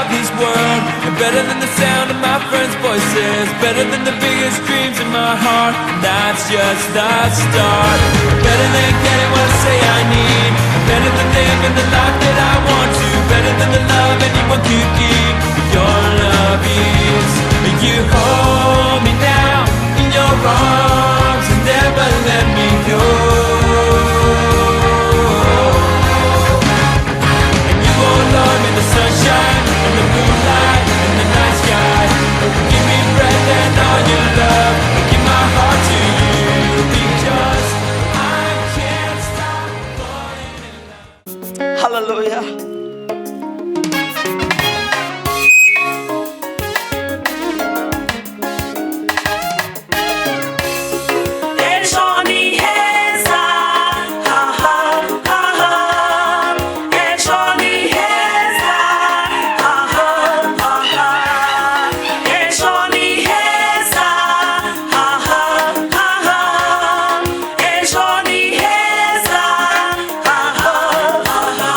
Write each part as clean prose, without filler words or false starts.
of this world. And better than the sound of my friends' voices, better than the biggest dreams in my heart. And that's just the start. Better than getting what I say I need, better than living the life that I want to, better than the love anyone could give. Your love is, you hold me now in your arms and never let me go. And you won't love in the sunshine and the moonlight and the night sky. Give me breath and all your love. I give my heart to you because I can't stop falling in love. Haleluya. Ejo ni heza, ha ha ha ha. Ejo ni heza, ha ha ha ha. Ejo ni heza, ha ha ha ha. Ejo ni heza, ha ha ha ha.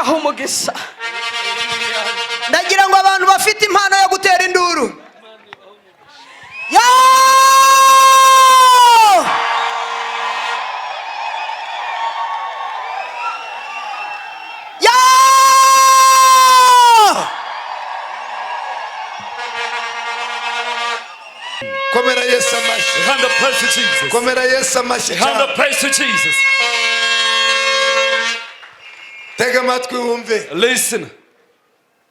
Ibahe umugisha. Ndagira ngo abantu bafite impano yo gutera induru yo. Yo! Komera Yesu amashyi. Hand of praise to Jesus. Komera Yesu amashyi Hand cyane. of praise to Jesus. Tega amatwi wumve. Listen.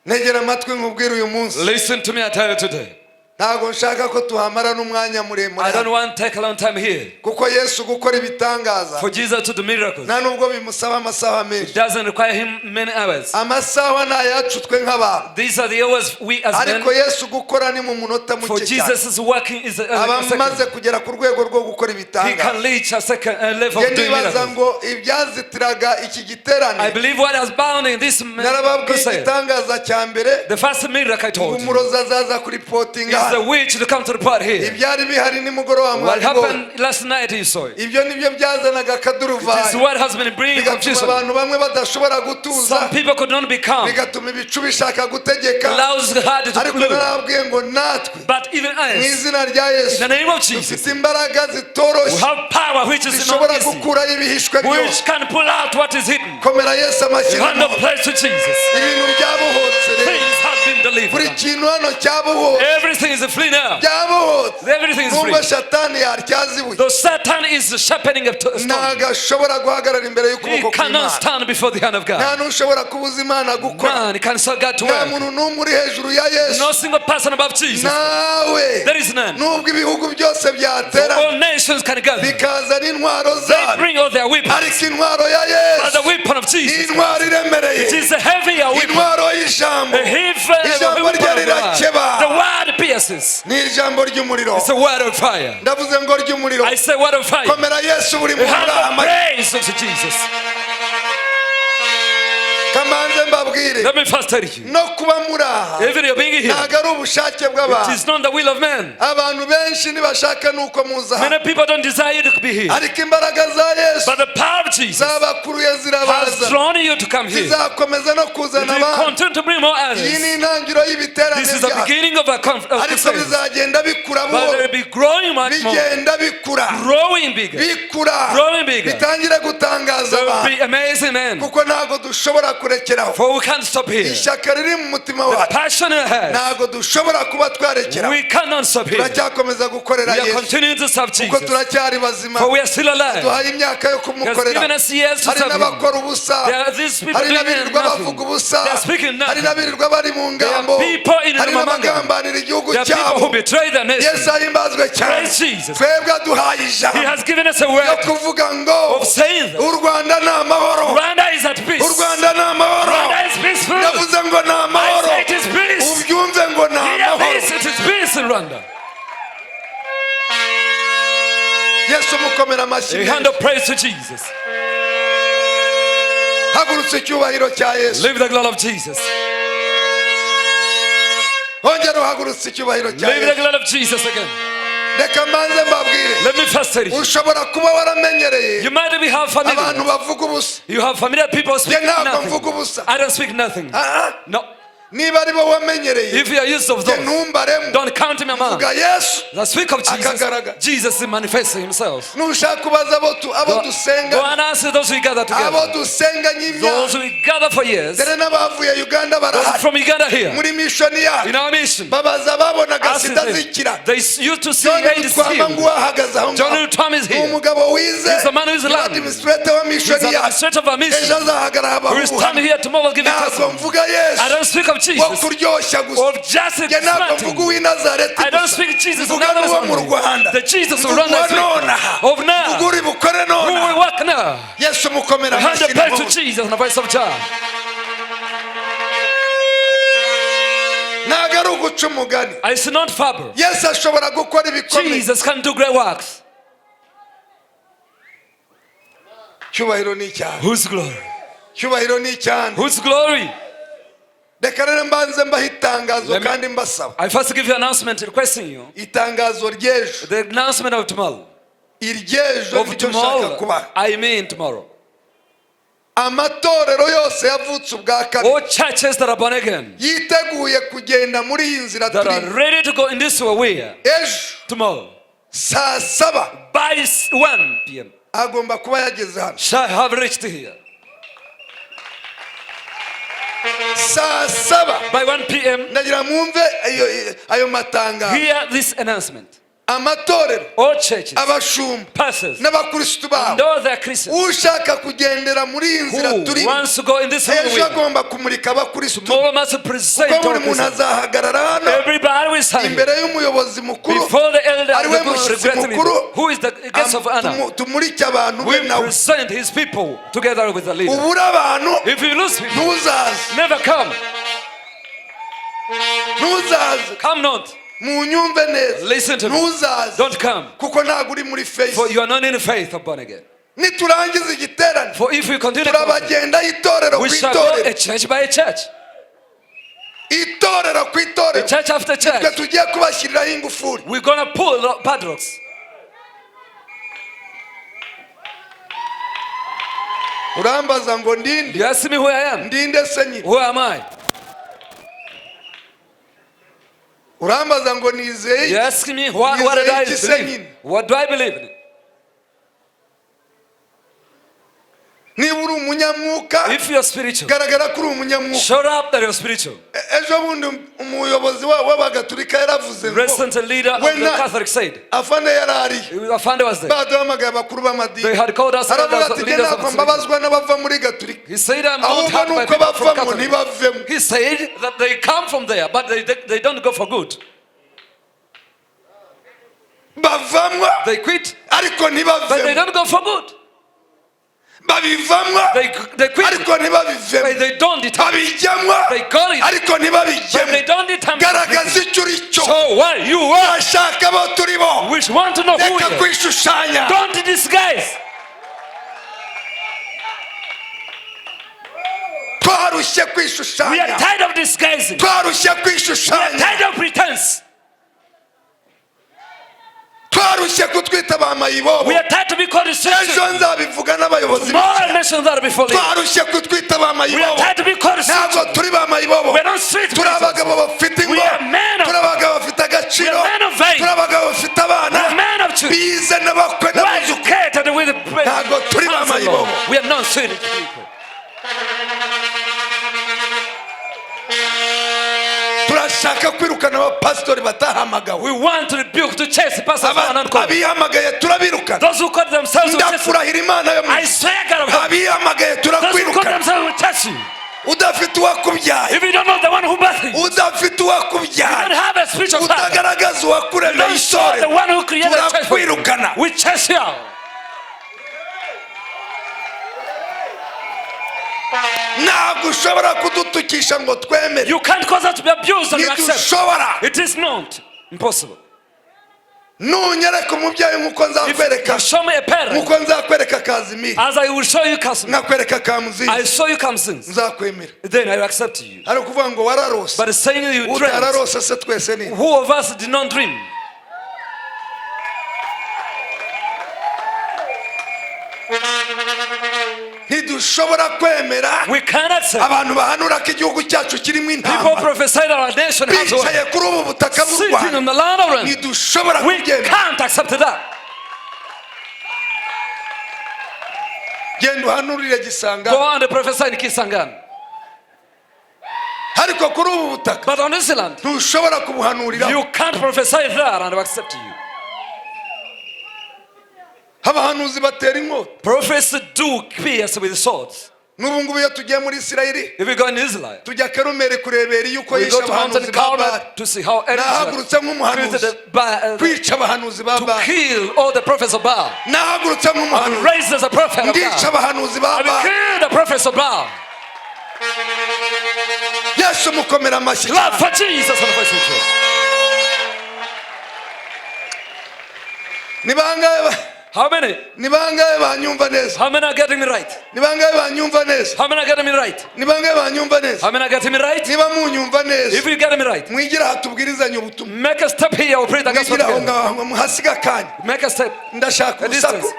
Ntegera amatwi nkubwire uyu munsi. Listen to me, I tell you today. Ntabwo nshaka ko tuhamara n'umwanya muremure. I don't want to take a long time here. Kuko Yesu gukora ibitangaza For Jesus to do miracles nta nubwo bimusaba amasaha menshi. doesn't require him many hours. Amasaha ni ayacu twe nk'abantu. These are the hours we as men. Ariko Yesu gukora ni mu munota For muke cyane. Jesus is working is a Aba amaze second. kugera ku rwego rwo gukora He ibitangaza. can reach a second level Njye of doing ndibaza miracles. ngo ibyazitiraga iki giterane I believe what has bound in this narababwiye crusade. igitangaza cya mbere The first miracle I ngo told you umurozi azaza kuripotinga is the hano. witch to come to the part here. Ibyari bihari nimugoroba What mwabibonye. happened last night you saw it. Ibyo nibyo byazanaga It is akaduruvayo what has been bringing bigatuma confusion. abantu bamwe badashobora gutuza Some people could not be calm. bigatuma ibicu bishaka gutegeka Clouds had to ariko blow. narababwiye ngo natwe But even mu us, izina rya in Yesu the name of Jesus, dufite imbaraga we zitoroshye have power which is not zishobora easy, gukuraho ibihishwe byose. which can pull out what is hidden. Komera Yesu amashyi. Hand of praise to Jesus. Ibintu byabohotse rero. Things have been Buri delivered. kintu hano cyabohotse. Everything is free now. Byabohotse. Everything is Nubwo free. shatani yatyaza ibuye Though Satan is sharpening a stone, ntabwo ashobora guhagarara imbere he y'ukuboko cannot kw'Imana. stand before the hand of Nta God. n'ushobora kubuza Imana gukora. None can stop God to Nta work. muntu n'umwe uri hejuru ya Yesu. No single person above Jesus. Nawe There is none. nubwo ibihugu byose byatera All nations can gather. bikaza n'intwaro They zabyo bring all their weapons. ariko intwaro ya But the Yesu weapon of ni Jesus, intwaro iremereye it is a heavier weapon. intwaro y'ijambo. A heavy Ijambo weapon rye of God. rirakeba. The word pierces. Ni ijambo ry'umuriro. It's a word of fire. Ndavuze ngo ry'umuriro. I say word of fire. Komera Yesu buri A muntu hand of amashyi. praise unto Jesus. Kamanze mbabwire Let me first tell you, no kuba muri aha even you're being here, ntabwo ari ubushake it bw'abantu. is not the will of man. Abantu benshi ntibashaka nuko muza hano. Many people don't desire you to be here. Ariko imbaraga za Yesu But the power of Jesus zabakuruye has zirabaza drawn you to come here. zizakomeza no It kuzana will abandi. continue to bring more Iyi others. ni intangiriro y'ibiterane This is the byacu beginning of our ariko crusade. bizagenda bikura But buhoro they will be growing much more, bigenda bikura growing bigger. bikura Growing bigger. bitangire gutangaza They will abantu be amazing men. kuko ntabwo dushobora kurekeraho. For we can't stop here. Ishyaka riri mu mutima The wacu passion in our heart, ntabwo dushobora kuba twarekeraho. we cannot stop here. Turacyakomeza gukorera We are Yesu continuing to serve kuko Jesus. turacyari bazima. For we are still alive. Duhaye imyaka yo He has kumukorera. given us years to Hari serve him. n'abakora ubusa. There are these people Hari doing n'abirirwa nothing. bavuga ubusa. They are speaking Hari nothing. n'abirirwa bari mu There are ngambo. people in Hari Rumamanga. n'abagambanira igihugu There are people cyabo. who betray their nation. Yesu ahimbazwe cyane. Praise Jesus. Twebwe aduhaye He ijambo has given us a yo word kuvuga ngo of saying that u Rwanda ni amahoro. Rwanda is at peace. U Rwanda ni amahoro. Rwanda is peaceful. Ndavuze ngo ni I amahoro. say it is peace. Ubyumve ngo ni Hear amahoro. this, it is peace in Rwanda. Yesu mukomera amashyi. A hand of praise to Jesus. Hagurutse icyubahiro cya Yesu. Live the glory of Jesus. Hongera uhagurutse icyubahiro cya Live the Yesu. glory of Jesus again. Reka mbanze mbabwire. Let me first tell you. Ushobora kuba waramenyereye You might be have abantu familiar. bavuga ubusa. You have familiar people Njye speaking ntabwo nothing. mvuga ubusa. I don't speak nothing. Ah, ah. No. Niba ari bo wamenyereye If you are used of njye those, ntumbaremo. don't count him among. Vuga Yesu. The speak of Jesus. Akagaragara. Jesus manifests himself. Nushaka ubaza abo tu- abo Go, dusenga go and ask those we gather abo together. dusenga Those ny'imyaka we gather for years. dore n'abavuye Uganda Those barahari from Uganda here. muri mishoni yacu In our mission. babaza babonaga Ask sida them. zikira. They used to see John AIDS Rutwama healed. nguwo ahagaze aho John ngaho. Rutwama is Ni here. umugabo wize. He's the man who is Ni learned. administrator wa He's mishoni the yacu. administrator of our mission. Ejo azahagarara Who is standing abahuha. here tomorrow will give you Ntabwo testimony. mvuga Yesu I don't speak of wo Jesus. kuryoshya gusa. Of just Njye ntabwo mvuga smarting. uw'i Nazareti I don't gusa. speak Jesus of Mvuga Nazareth n'uwo mu only. Rwanda. The Jesus of Mvuga Rwanda I uwa speak. nonaha. Of now. Mvuga uri bukore Who will nonaha. work now. Yesu mukomera Hand amashyi of praise to n'amahoro. Jesus and the voice of joy. Ntabwo ari uguca umugani. It's not fable. Yesu ashobora gukora ibikomeye. Jesus can do great works. Cyubahiro ni icyaha. Whose glory? Cyubahiro ni icyaha. Whose glory? Reka rero mbanze mbaha itangazo kandi mbasaba. I first give you announcement requesting you. Itangazo ry'ejo. The announcement of tomorrow. Iry'ejo Of niryo nshaka tomorrow. kubaha. I mean tomorrow. Amatorero yose yavutse ubwa kabiri All churches that are born again, yiteguye kugenda muri iyi nzira that are turimo ready to go in this way, we are. Ejo Tomorrow, saa saba by 1 p.m., agomba kuba yageze hano. Shall have reached here. Saa saba. By 1 p.m., Ndagira mwumve ayo- ayo matangazo. Hear this announcement. Amatorero, All churches, abashumba pastors, n'abakristu babo, and all their Christians ushaka kugendera muri iyi nzira who turimo wants to go in this ejo way, agomba kumurika abakristu, tomorrow must present kuko all buri muntu Christians. azahagarara hano Everybody will stand imbere y'umuyobozi mukuru, before the elder, ari we the good mushyitsi regret leader, mukuru, who is the guest of honor. Tumurike abantu be We nawe. Present his people together with the leader. Ubure abantu, If you lose people, ntuzaze. Never come. Ntuzaze. Come not. Munyumve neza. Listen to me. Ntuzaze, Don't come. Kuko ntabwo uri muri faith. For you are not in faith of born again. Niturangiza igiterane, For if we continue, turabagenda itorero we ku shall go itorero, a church by a church, itorero ku itorero. Church after Twe church. tugiye kubashyiriraho ingufuri. We're gonna pull the padlocks. Urambaza ngo ndinde? You ask me who I am. Ndinde se nyine? Who am I? Urambaza ngo nizeye You iki? ask me what did I Nizeye iki se believe? nyine? What do I believe in? Niba uri umunyamwuka, If you're spiritual, garagara ko uri umunyamwuka. Show up that you're spiritual. Ejo bundi umuyobozi wa- w'abagatulika yaravuze ngo Recent leader of When the not- Catholic said, afande yari ariyo, Afande was there. baduhamagaye abakuru They b'amadini, had called us aravuga elders, ati jye leaders of ntabwo the mbabazwa n'abava muri gatulika, He said, I'm not ahubwo hurt by nuko people from bavamo Catholic. ntibavemo. He said that they come from there, but they don't go for good. Bavamwo, They quit, ariko but they ntibavemo. Don't go for good. Babivamwo, They quit, ariko but ntibabivemo. they don't determine. Babijyamwo, They got it, ariko but they ntibabijyemo. don't determine. Garagaza icyo uri cyo. So what you are, Ashaka abo turi bo. we want to know who Reka we are. kwishushanya. Don't disguise. Twarushye We are kwishushanya. Tired of disguising. Twarushye kwishushanya. Tired of pretense. Twarushye kutwita ba mayibobo. We are tired to be called Ejo spiritual. nzabivuga n'abayobozi. More I mention that before leaving. Twarushye kutwita ba We are mayibobo. tired to be called spiritual. Ntabwo turi ba mayibobo. We are not street Turi preachers. abagabo bafite ingo. We are men of- Turi abagabo bafite agaciro. We are men of faith. Turi abagabo bafite abana We are men of truth. bize n'abakwe We are n'abuzukuru. educated with the Ntabwo turi ba counsel of Lord. mayibobo. We are not street people. Turashaka kwirukana abapasitori batahamagawe. We want to rebuke, to chase the pastors who are not called. Abihamagaye turabirukana. Those who call themselves will chase you. Ndakurahira Imana yo mu I swear God of heaven. abihamagaye Those who call turakwirukana. Themselves will chase you. Udafite uwakubyaye, If you don't know the one who birthed you, udafite you don't uwakubyaye, have a spiritual father. utagaragaza uwakuremeye Don't show the itorero, one who created the church for you. turakwirukana. We chase you out. Ntabwo ushobora kudutukisha ngo twemere. You can't cause us to be abused and accept. Ntidushobora. It is not impossible. Nunyereka umubyeyi nk'uko If nzakwereka you show me a parent, nk'uko nzakwereka Kazimiri, as I will show you Casimir, nkakwereka Kamuzinzi, I show you Kamsins, nzakwemera. Then I will accept you. Ari ukuvuga ngo wararose, But saying you dreamt, utararose se twese ni who of us did not dream? Ntidushobora kwemera We cannot accept. Abantu bahanura ko igihugu cyacu kirimo People intambara prophesy that our nation has war. bicaye kuri ubu butaka bw'u Sitting Rwanda. on the land of Rwanda. Ntidushobora We kubyemera. Can't accept that. Genda uhanurire Gisanga, Go and prophesy in Kisangani. Ariko kuri ubu butaka But on this land, ntushobora kubuhanurira. You can't prophesy there and accept you. Abahanuzi batera inkota. Prophets do pierce with swords. N'ubu ngubu iyo tugiye muri Isirayeli, If we go in Israel, tujya Karumeli kurebera iyo uko we yishe go to Mountain abahanuzi ba Carmel Bali. To see how Elijah Nahagurutse nk'umuhanuzi created the kwica abahanuzi ba to Bali. Kill all the prophets of Baal. Nahagurutse nk'umuhanuzi Raised as a prophet of ndica God. abahanuzi ba I will Bali. kill the prophets of Baal. Yesu mukomera amashyi. Love for Jesus and for his church. Ni bangahe ba- How many? Ni bangahe banyumva neza? How many are getting me right? Ni bangahe banyumva neza? How many are getting me right? Ni bangahe banyumva neza? How many are getting me right? Niba munyumva neza, If you get me right, mwigire aha tubwirizanye ubutumwa. Make a step here or pray the gospel Mwigire aho together. ngaho muhasiga akanya. Make a step. Ndashaka A urusaku. distance.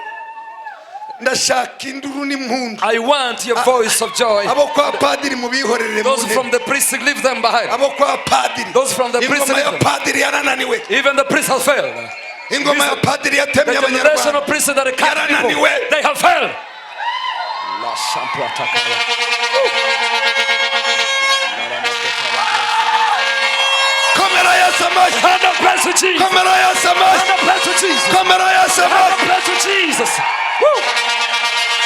Ndashaka induru n'impundu. I want your voice of joy. Abo kwa padiri mubihorere mu Those ntebe. from the priest, leave them behind. Abo kwa padiri. Those from the Ingoma priest. ya padiri yarananiwe. Even the priest has failed. Ingoma ya padiri The yatemye generation abanyarwanda. of priests that cut people, Yarananiwe. they have failed. Komera Yesu amashyi. Hand of praise to Jesus. Komera Yesu amashyi. Hand of praise to Jesus. Komera Yesu Hand amashyi. of praise to Jesus. Woo.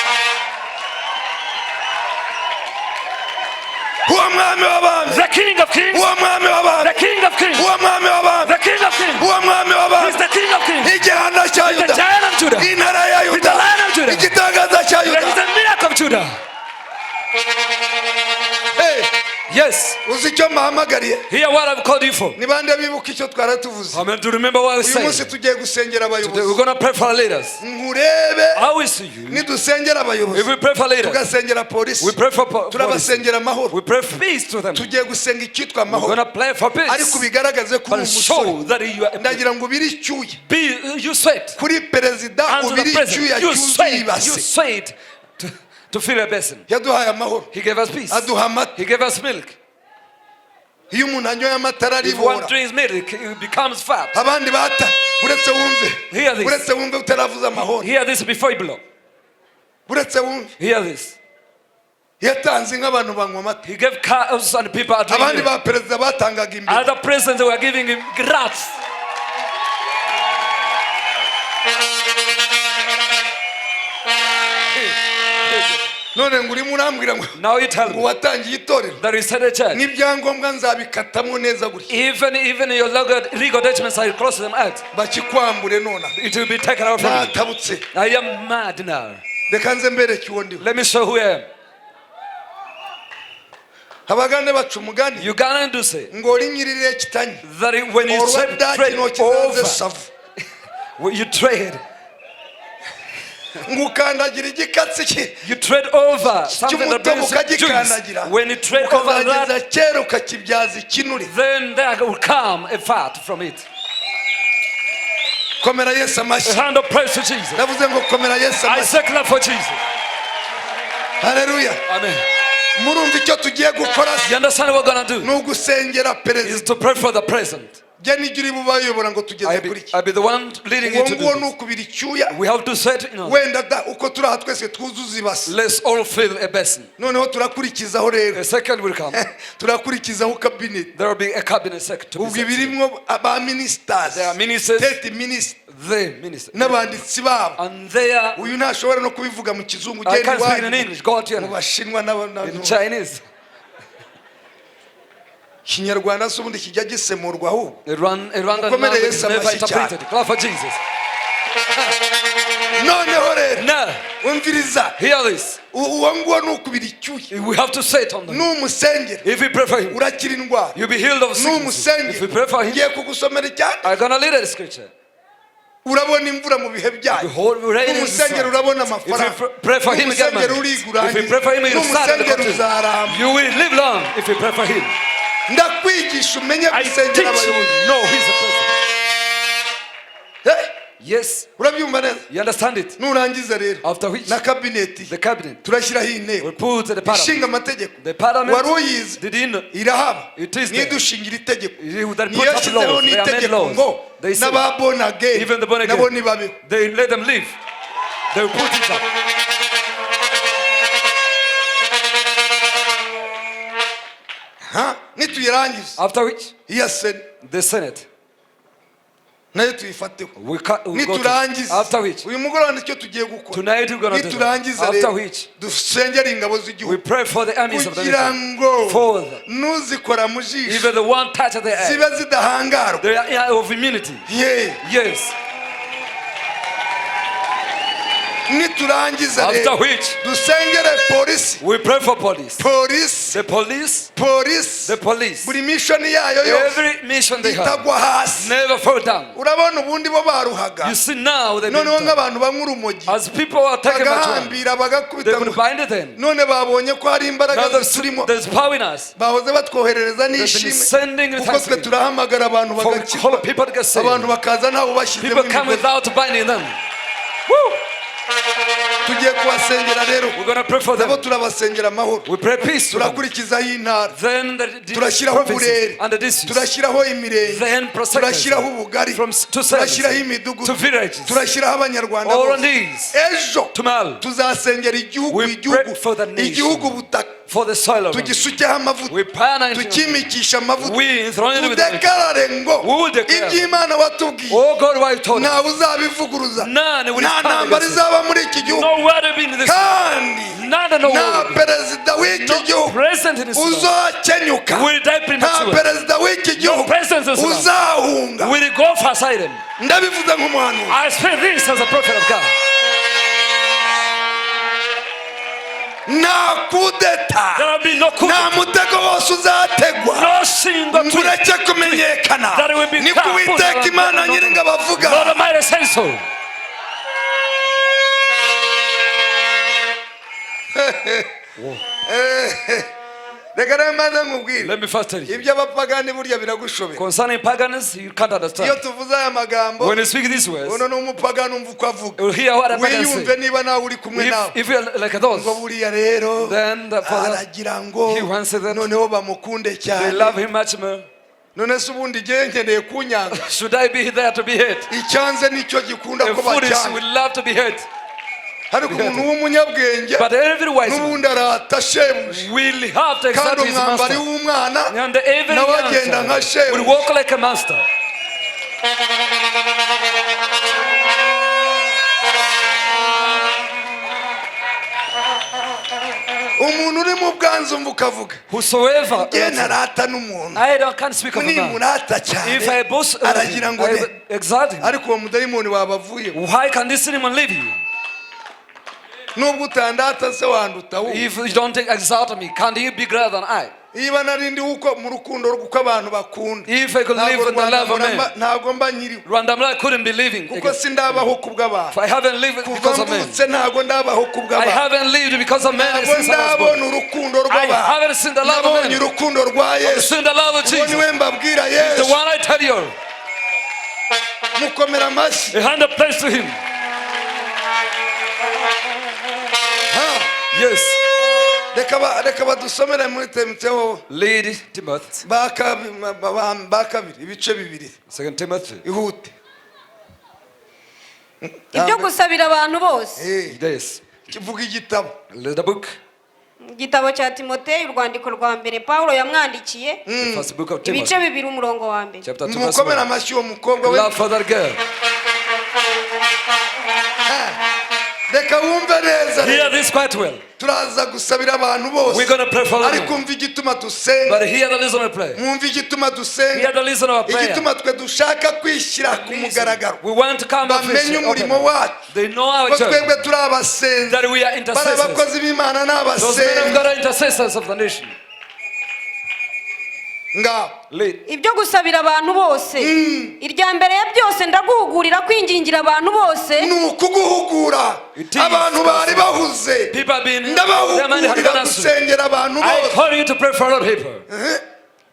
Uwo mwami w'abami. The King of Kings. Uwo mwami w'abami. The King of Kings. Uwo mwami w'abami. The King of Kings. Uwo mwami He's w'abami. the King of Kings. Igihanda cya The Yuda. Giant of Judah. Intara ya He's Yuda. the Lion of Judah. Igitangaza cya There Yuda. is the miracle of Judah. Hey, Yes. uzi icyo mbahamagariye? Hear what I've called you for. Ni bande bibuka icyo twari tuvuze? How many do you remember what I Uyu munsi said? tugiye gusengera Today abayobozi. we're going to pray for our leaders. Nkurebe. I will see you. Nidusengera If abayobozi, we pray for leaders, tugasengera polisi, we pray for police. turabasengera amahoro. We pray for peace to them. Tugiye gusenga icyitwa We're amahoro, going to pray for ariko peace. ubigaragaze ko uri But umusore. show that you are Ndagira ngo ubire icyuya be you sweat. kuri perezida, Unto the ubire icyuya president. You cyuzuye sweat. You ibase. sweat to fill a basin. Yaduhaye amahoro, He gave us peace. aduha amata. He gave us milk. Iyo umuntu anyoye amata If one araribora. drinks milk, it becomes fat. Abandi bata uretse wumve. Hear this. Uretse wumve utaravuze amahoro. Hear this before you blow. Uretse wumve. Hear this. Yatanze inka, abantu banywa amata. He gave cows and people are Abandi drinking. ba perezida batangaga imbere. Other presidents were giving him grass. None ngo urimo urambwira ngo Now you tell ngo me watangiye itorero that you started a church. n'ibyangombwa nzabikatamo neza gutya. Even your legal documents, I cross them out. Bakikwambure nonaha. It will be taken out from you. Natabutse. I am mad now. Reka nze mbereke uwo ndiwe. Let me show who I am. Abagande baca umugani Ugandan do say ngo rinyirire kitanye that when you trade, olwadda trade kino kisanze over, savu when you trade, ngo ukandagira igikatsi ki you trade over something that cy'umutobe brings juice. ukagikandagira, When you trade over ukazageza that, kera ukakibyaza ikinure. then there will come a fat from it. Komera Yesu A amashyi. hand of praise to Jesus. Navuze ngo komera Yesu I amashyi. say clap for Jesus. Haleluya. Amen. Murumva icyo tugiye gukora se? You understand what we're gonna do? Ni ugusengera Is perezida. to pray for the president. Jye nijya uri bubayobora ngo tugeze I'll kuri be, iki. I'll be the one leading Uwo you to nguwo do ni this. ukubira icyuya. We have to set, Wenda da uko turi aha twese twuzuza ibase. let's all fill a basin. Noneho turakurikizaho rero. A second will come. Turakurikizaho kabineti. There will be a cabinet secretary to be Ubwo set. ibirimwo aba ministers, There are ministers. state minister, The minister. n'abanditsi babo. And they are, Uyu ntashobora no kubivuga mu kizungu. I Ugenda can't speak in iwanyu English. Go to mu you bashinwa n'aba- in Chinese. Kinyarwanda se ubundi kijya gisemurwa ahubwo? Rwandan Mukomere language is Yesu never amashyi cyane. interpreted. Clap for Jesus. Noneho rero Now, umviriza. hear this. Uwo nguwo ni ukubira icyuya. We have to say it on them. Numusengera If we pray for him, urakira indwara. you'll be healed of sickness. If we pray for him, Ngiye kugusomera icyanditswe. I'm gonna lead the scripture. Urabona imvura mu bihe byayo. Behold, rain is Numusengera urabona If you amafaranga. pray for him, get Numusengera money. uriga If you pray for him, urangiza. you'll start the Numusengera country. uzaramba. You will live long if you pray for him. Ndakwigisha umenye I teach gusengera you abayobozi. know he's a president. Eh, Yes, urabyumva neza? you understand it. Nurangiza rero After which, na kabineti the cabinet turashyiraho inteko will put the ishinga parliament. amategeko. The parliament, Wari uyizi? did you know? Irahaba. It is there. Nidushingira itegeko. It that Niyo put up yashyizeho laws. They amend n'itegeko laws. ngo They say, n'aba born again even the born again. nabo nibabeho. They let them live. They will put it up. Ha? Nituyirangiza, After which, iya sena the Senate nayo tuyifateho. will go to. Niturangiza, After which, uyu mugoroba nicyo tugiye gukora. tonight we're gonna do that. Niturangiza After rero which, dusengere ingabo we z'igihugu pray for the armies of the kugira nation. ngo For the, nuzikora mu jisho even the one touch of the air, zibe zidahangarwa. they are of immunity. Ye. Yes. Niturangiza After rero which, dusengere polisi. we pray for police. Polisi. The police, Polisi, the police. buri mission yayo yose Every mission they have, itagwa hasi. never fall down. Urabona ubundi bo baruhaga. You see now, they've Noneho been nk'abantu banywa urumogi, as people are taking marijuana, bagahambira they bagakubita could ngo- bind them. None babonye ko hari imbaraga Now there's, ziturimo. there's power in us. Bahoze batwoherereza They've been n'ishimwe sending kuko twe thanksgiving turahamagara abantu for call bagakizwa. people to get saved. Abantu bakaza ntawe bashyizemo People come imigozi. without binding them. Woo! Tugiye Tugiye kubasengera rero. We're going to pray for Nabo them. turabasengera amahoro. We pray peace to them. Turakurikizaho intara, Then the turashyiraho provinces uburere, and the districts. turashyiraho imirenge, Then turashyiraho ubugari, from to turashyiraho service imidugudu, to villages. turashyiraho abanyarwanda All on bose. these. Ejo Tomorrow tuzasengera igihugu, We pray igihugu, for the nation. igihugu, ubutaka, for the soil of them. tugisukeho amavuta, We pray tukimikisha amavuta, We enthrone it with the tudekarare ngo We will declare. iby'Imana watubwiye Oh God, why you told us? ntawe uzabivuguruza, None will nta stand ntambara against it. izaba muri iki gihugu, No word will be in this. kandi None no nta word will be. perezida w'iki No gihugu president in this land uzakenyuka, will die nta prematurely. perezida w'iki gihugu president is allowed. uzahunga. Will go for asylum. Ndabivuze nk'umuhanuzi. I speak this as a prophet of God. Nta kudeta, There will be no coup, nta mutego wose uzategwa no single ngo twist. ureke kumenyekana. That will be Niko Uwiteka Imana Nyiringabo avuga. Lord Almighty says so. Reka rero mbanze nkubwire. Let me first tell you. Iby'abapagani burya biragushobera. Concerning pagans, you can't Iyo understand. tuvuze aya magambo, When you speak these words, uno ni umupagani, umva uko avuga. you will hear what a pagan Wiyumve say. niba nawe uri kumwe nawe. If you are like Ngo those, buriya rero then the father, aragira ngo he wants that noneho bamukunde they cyane. love him much more. None se ubundi igihe nkeneye kunyanga? Should I be there to be hurt? Icyanze nicyo gikunda A ko foolish bacyanga. will love to be hurt. Ariko umuntu w'umunyabwenge But every wise man n'ubundi arata shebuja, will have to kandi exalt his umwambari master. w'umwana And every nawe young agenda nka child will shebuja. walk like a master. Umuntu uri mu bwanzu, umva ukavuga. Whosoever, Nge ntarata n'umuntu. I don't, can't speak of a man. Nimurata cyane, If I boast, aragira ngo I ne exalt him. Ariko uwo mudayimoni wabavuye. Why can this demon leave you? Nubwo utandata se, wanduta wowe? If you don't exalt me, can't you be greater than I? Niba narindi uko mu rukundo rw'uko abantu bakunda, If I could ntabwo live in the Rwanda love of muramba- men, ntabwo mba nkiriho. Rwanda couldn't be living. Kuko sindabaho ku bw'abantu. For I haven't lived Kuva because of men. mvutse ntabwo ndabaho ku I bw'abantu. haven't lived because of men Ntabwo since I was born. ndabona urukundo I rw'abantu. haven't seen the love of Nabonye men. urukundo rwa I've Yesu. seen the love of Uwo Jesus. niwe mbabwira, The Yesu. one I tell you. Mukomera amashyi. A hand of praise to him. Ha. Yes. Reka badusomere muri Timoteyo Lead Timothy. ba kabiri ibice 2. Second Timothy. Ihute. Ibyo gusabira abantu bose. Yes. Kivuga igitabo. Read the book. Igitabo cya Timoteyo, urwandiko rwa mbere Pawulo yamwandikiye, The first book of ibice Timothy. 2, umurongo wa 1. Chapter 2 verse Mukomere 1. amashyi uwo mukobwa we. Love for that girl. Reka wumve neza. Hear this quite well. Turaza gusabira abantu bose, We're gonna pray for them. ariko umva igituma dusenga. But hear the reason of prayer. Mwumve igituma dusenga, Hear the reason of our prayer. igituma twe dushaka kwishyira ku mugaragaro, We want to come bamenye officially umurimo open. wacu, They know our ko church. twebwe turi abasenzi. That we are Bari intercessors. abakozi b'Imana ni Those men of abasenzi. God are intercessors of the nation. Ngaho. Lead. Ibyo gusabira abantu bose. Irya mbere ya byose ndaguhugurira kwingingira abantu bose, Ni ukuguhugura. It is. Abantu bari bahuze, People have been, their mind had ndabahugurira gone astray. gusengera abantu I bose, call you to pray for all people.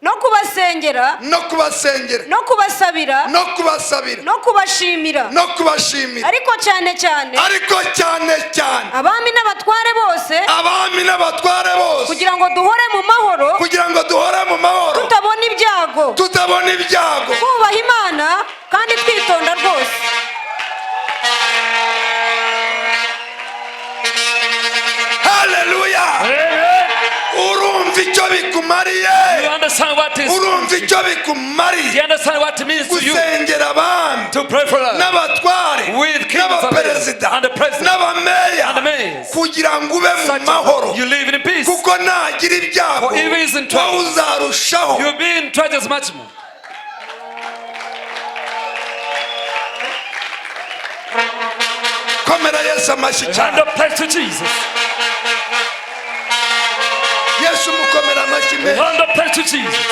no kubasengera, no kubasengera, no kubasabira, no kubasabira, no kubashimira, no kubashimira, ariko cyane cyane ariko cyane cyane abami n'abatware bose, abami n'abatware bose, kugira ngo duhore mu mahoro, kugira ngo duhore mu mahoro, tutabona ibyago, tutabona ibyago, twubaha Imana kandi twitonda rwose. Haleluya! Amen. Urumva icyo bikumariye? You understand what is Urumva icyo Do bikumariye you understand what it means to you gusengera abami to pray for us n'abatware with kings n'abaperezida and the president n'abameya, and the mayors? kugira ngo ube mu Such mahoro? you live in peace. Kuko nagira ibyago, For if he is in trouble, wowe uzarushaho. You'll be in trouble much more. Komera Yesu amashyi Hand cyane. of praise to Jesus. Yesu mukomera amashyi menshi. Hand of praise to Jesus.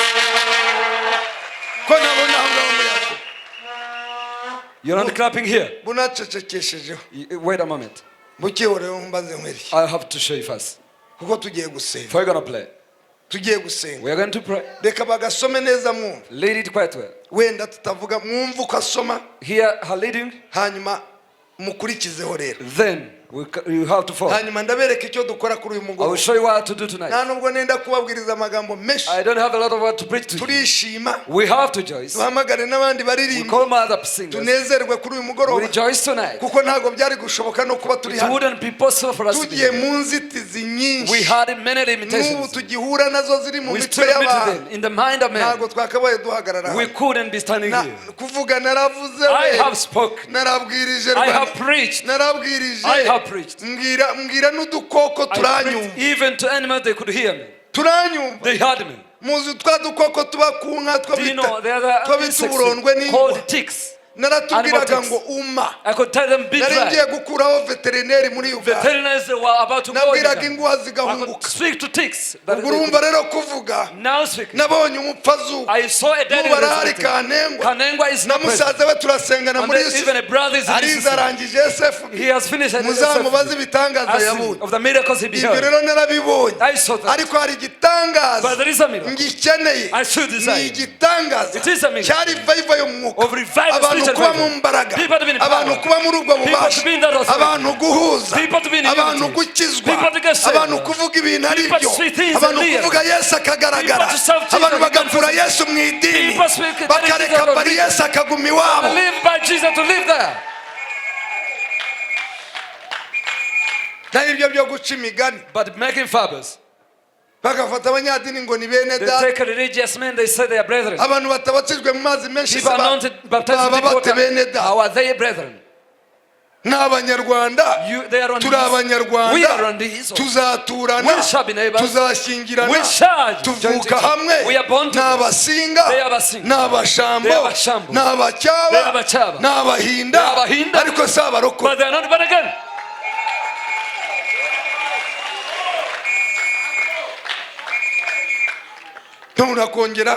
Ko nabona aho ngaho muyaga. You're not clapping here. Bunacecekeshejeho. Wait a moment. Mukihoreho mbaze nkwereke. I have to show you first. Kuko tugiye gusenga. Before you're gonna play, Tugiye gusenga. we are going to pray. Reka bagasome neza mwumva. Lead it quite well. Wenda tutavuga, mwumve uko asoma. Hear her leading, Hanyuma mukurikizeho rero. then You have to fall. Hanyuma ndabereka icyo dukora kuri uyu I will mugoroba. show you what to do Nta tonight. nubwo nenda kubabwiriza amagambo menshi. I don't have a lot of word to preach to you. Turishima. We have to rejoice. Duhamagare n'abandi We baririmba. call my other singers. Tunezerwe kuri uyu We mugoroba rejoice tonight. kuko ntabwo byari gushoboka no kuba turi It hano. wouldn't be possible for us to be Tugiye here. mu nzitizi We nyinshi had many n'ubu limitations. tugihura nazo ziri mu We mitwe still meet y'abantu. them in the mind of man. Ntabwo twakabaye duhagarara We hano. couldn't be standing Na- here. kuvuga naravuze I we. have spoken. Narabwirije I Rwanda. have preached. Narabwirije. I have preached. Mbwira mbwira n'udukoko I preached turanyumva. even to animals, they could hear me. Turanyumva. They heard me. Muzi twa dukoko tuba ku nka two Do you bita know there are two bita insects uburondwe n'ingwa. called ticks? Naratubwiraga Animal ngo uma. I could tell them be Nari dry. ngiye gukuraho veterineri muri Uganda. Veterinarians were about to go. Nabwiraga in. inguha I could zigahunguka. speak to ticks. But Ubwo urumva rero kuvuga now speaking, nabonye umupfazuka. I saw a dead N'ubu arahari resurrected. Kanengwa. Kanengwa is Na not present. musaza we turasengana And muri then even a brother is in arize this system. arangije SFB. He has finished at Muzamubaze ibitangaza Ask him yabonye. of the miracles he Ibyo beheld. rero narabibonye. I saw that. Ariko hari igitangaza But there is a miracle. ngikeneye. I still desire. Ni igitangaza It is a miracle. cya revival yo mu mwuka. Of revival, Abantu spiritual kuba revival. mu mbaraga, People to be in power. abantu kuba muri ubwo People to bubasha, be in that authority. abantu guhuza, People to be in abantu unity. gukizwa, People to get saved. abantu kuvuga ibintu ari People byo, to see things abantu and live. kuvuga Yesu akagaragara, People to serve Jesus abantu and bagakura Yesu mu idini, People speak that bakareka Jesus bari Yesu akaguma iwabo. To live by Jesus, to live there. Naho ibyo byo guca imigani But making fables. bagafata abanyadini ngo ni bene They data, take religious men, they say they are brethren. abantu batabatijwe mu mazi menshi People se ba- anointed, baptized in baba deep bate water. bene data. How are they brethren? Ni abanyarwanda. They are on Turi this. We abanyarwanda. are on this. Tuzaturana. We shall be neighbors. Tuzashyingirana. We shall join Tuvuka together. hamwe. We are born Ni together. abasinga. They are Abasinga. Ni abashambo. They are Abashambo. Ni abacyaba. They are Abacyaba. Ni abahinda. They are Abahinda. Ariko si abarokore. But they are not born again. Nturakongera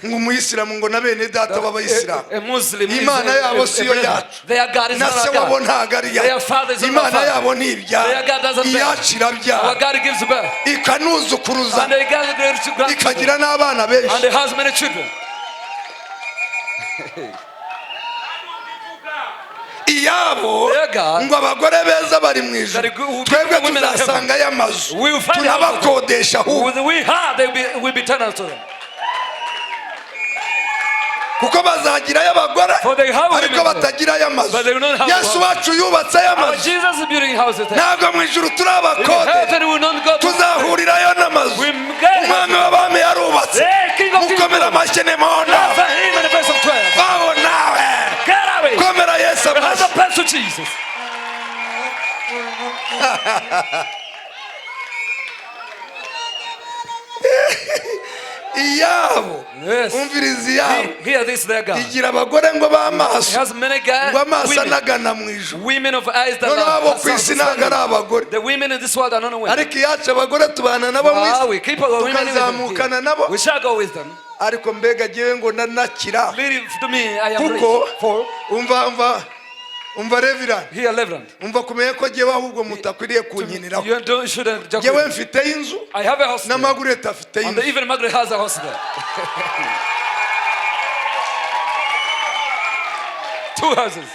ngo umuyisilamu ngo na bene data b'abayisilamu. A Muslim is Imana yabo a siyo brethren. yacu. Their God is Na not se our wabo God. ntabwo ari Their iyacu. father is not our Imana father. yabo ni ibyara. Their God doesn't bear. Iyacu irabyara. Our God gives birth. Ikanuzukuruza. And they got great grandchildren. Ikagira n'abana benshi. And they has many children. Iyabo Their God, ngo abagore beza bari mu ijuru, that will be twebwe women in heaven. tuzasangayo amazu We will find tunabakodesha ahubwo With we have, they will be tenants to them. Kuko bazagirayo abagore For they have ariko women there. batagirayo amazu. But they will not have Yesu houses. wacu yubatseyo Our amazu. Jesus is building houses there. Ntabwo mu ijuru turi In abakode. heaven we will not go to. Tuzahurirayo n'amazu. We get Umwami w'abami yarubatse. Hey, King of Kings. Mukomera amashyi nimona. Clap for him in the verse of 12. Bawo nawe. Get away. Komera Yesu Have amashyi. the bless to Jesus. Iyabo Yes. umviriza iyabo Hear this, their God. igira abagore ngo He b'amaso has many guys, ngo amaso women, anagana mu ijuru. women of eyes that Noneho are abo ku isi ntabwo ari abagore. The women in this world are not women. Ariko iyacu abagore tubana nabo mu Ah, isi we keep our women with tukazamukana them. nabo. We shall go with them. Ariko mbega jyewe ngo nanakira Leave to me, I am kuko rich. For umva umva umva reverend, here, Reverend, umva kumenya ko jyewe ahubwo mutakwiriye kunkiniraho. you don't shouldn't joke Jyewe with me. mfite inzu I have a house na there. Margaret afite And inzu. even Margaret has a house there. Two houses.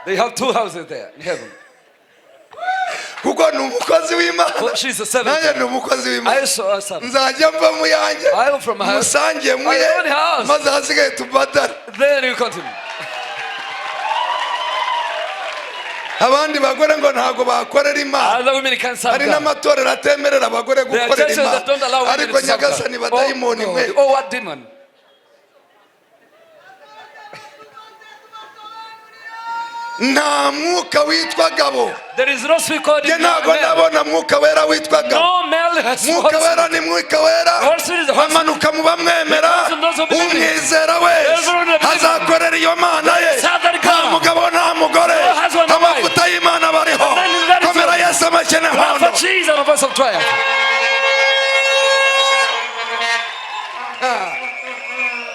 They have two houses there in heaven. Kuko ni umukozi w'Imana. For she's a servant. Nanjye ni umukozi w'Imana. I saw a servant. Nzajya mva mu yanjye I am from a house. musange muye I own house. maze ahasigaye tubadare. Then you continue. Abandi bagore ngo ntabwo bakorera Imana. Other women can serve Hari God. n'amatorero atemerera abagore There are gukorera churches that don't Imana. allow women Ariko to serve nyagasani God. badayimoni Oh, mwe God. Oh, what demon? Nta mwuka witwa gabo. There is no speak called Njye ntabwo male. ndabona mwuka wera witwa gabo. No male has Mwuka wera ni mwuka wera Holy Spirit is the Holy Spirit. amanuka mu bamwemera. Because those who believe in him. Umwizera wese Everyone who believes in him. azakorera iyo mana ye. Southern Nta God. mugabo nta mugore. No husband, no wife. Amavuta y'Imana bariho. And then that is Komera all. Yesu amashyi Clap n'inkondo. for Jesus on a voice of triumph.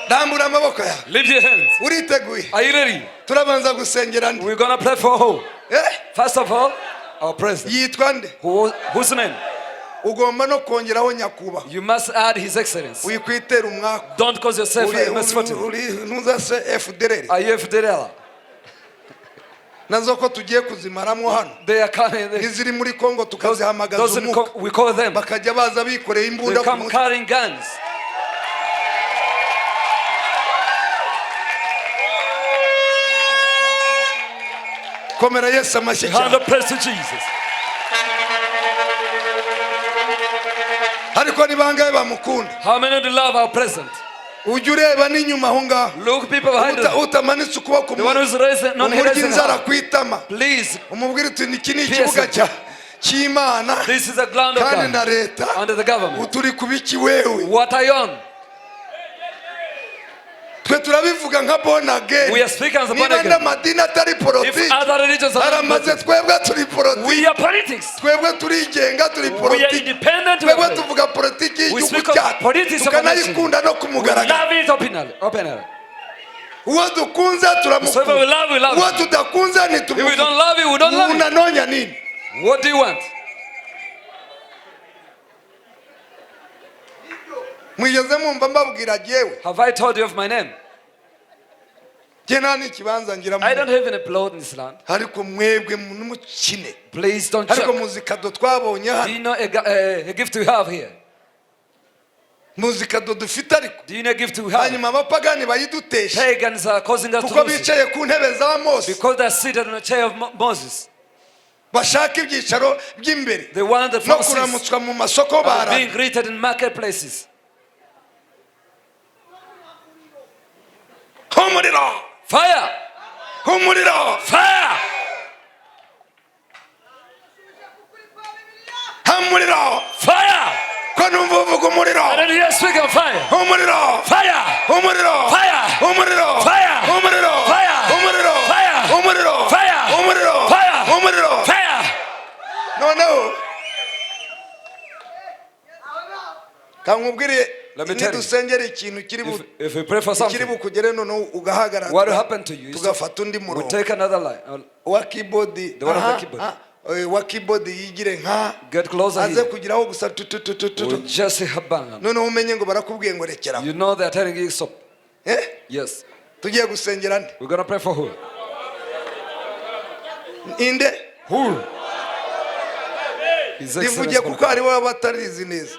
Rambura amaboko yawe. Lift your hands. Uriteguye? Are you ready? Turabanza gusengera nde? We're gonna pray for who? Eh? First of all, our president. Yitwa nde? Whose name? Ugomba no kongeraho nyakubahwa. You must add His Excellency. Wikwitera umwaku. Don't cause yourself Uri- a misfortune. uri ntuzase FDLR. Are you FDLR? Nazo ko tugiye kuzimaramo hano. They are coming. N'iziri muri Kongo tukazihamagaza Those in umwuka, we call them. bakajya baza bikoreye They imbunda ku come mutwe. carrying guns. Komera Yesu amashyi Hand cyane. of praise to Jesus. Ariko ni bangahe bamukunda? How many do love our president? Ujya ureba n'inyuma aho ngaho. Look, people behind Uta- us. utamanitse ukuboko, The one who's raising, not umurya raising inzara hand. ku itama, Please, umubwire uti iki ni Pierce ikibuga it. cya cy'Imana This is a ground of kandi na God leta. under the government. Uturi kubiki wewe? What are you on? Twe turabivuga nka born again. We are speaking as a born Niba again. n'amadini atari If politiki, other religions are not aramaze, politics, twebwe turi politiki. we are politics. Twebwe turigenga, turi We are politiki. independent. We Twebwe are politics. tuvuga politiki We y'igihugu speak of cyacu, politics of our nation. tukanayikunda no ku We mugaragaro. love it openly. Openly. Uwo dukunze So if we turamukunda, love, we love. uwo tudakunze If we ntitumuvuga. don't love you, we don't love you. Unanonya nini? What do you want? Mwigeze mumva mbabwira jyewe? Have I told you of my name? Jye nta n'ikibanza ngira mu I don't have any plot in this land. Ariko mwebwe nimukine. Please don't Ariko check. muzi kado twabonye Do hano? you know a gift we have here? Muzi kado dufite ariko? Do you know a gift we have? Hanyuma abapagani bayidutesha Pagans are causing us to kuko lose it. bicaye ku ntebe za Mose. Because they are seated on the chair of Moses. Bashaka ibyicaro by'imbere They want the no front seats kuramutswa mu masoko and bara. being greeted in marketplaces. Umuriro! Fire! Umuriro! Fire! Umuriro! Fire! Ko numva uvuga umuriro? I don't hear speak of fire. Umuriro! Fire! Umuriro! Fire! Umuriro! Fire! Umuriro! Fire! Umuriro! Fire! Umuriro! Fire! Umuriro! Fire! Umuriro! Fire! Noneho kankubwire, Let me tell you. nidusengera ikintu kiri bu If we pray for kiri something, bukugere, noneho ugahagarara, what will happen to you is tugafata undi we murongo. take another line. Wa keyboard. The one of the Aha, keyboard. ah, wa keyboard yigire nka Get closer aze here. kugiraho gusa tu tu tu tu tu We tu. just bang. Noneho umenye ngo barakubwiye ngo rekeraho. You know they are telling you stop. Eh? Yes. Tugiye gusengera nde? We're gonna pray for who? Inde? Who? His Rivugiye Excellency. kuko hariho abatarizi neza.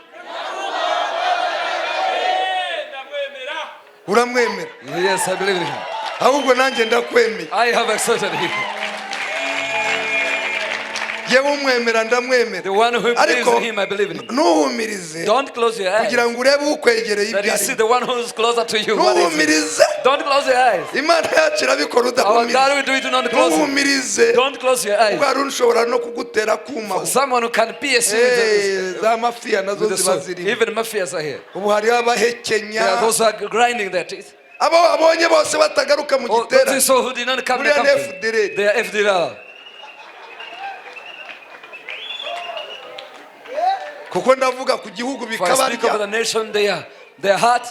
Uramwemera? Yes, I believe in him. Ahubwo nanjye ndakwemeye. I have accepted him. Yewe umwemera ndamwemera. The one who believes Ariko in him, I believe in him. ntuhumirize Don't close your eyes. kugira ngo urebe ukwegereye That ibyo you see arimo. the one who is closer to you. What is it? Ntuhumirize. Don't close your eyes. Imana yacu irabikora Our God udahumirize. will do it. Do not close it. Ntuhumirize. Don't close your eyes. Kuko hari ushobora no kugutera kuma. Someone who can pierce you with Eh, za mafiya nazo the, with the ziba sword. zirimo. Even mafias are here. Ubu hariho abahekenya. There are those who are grinding their teeth. Abo babonye bose batagaruka mu Oh, those giterane, you saw who did not come in the buriya ni company. FDR. They are FDR. Kuko ndavuga ku gihugu For I speak of bikabarya. the nation, they are their heart.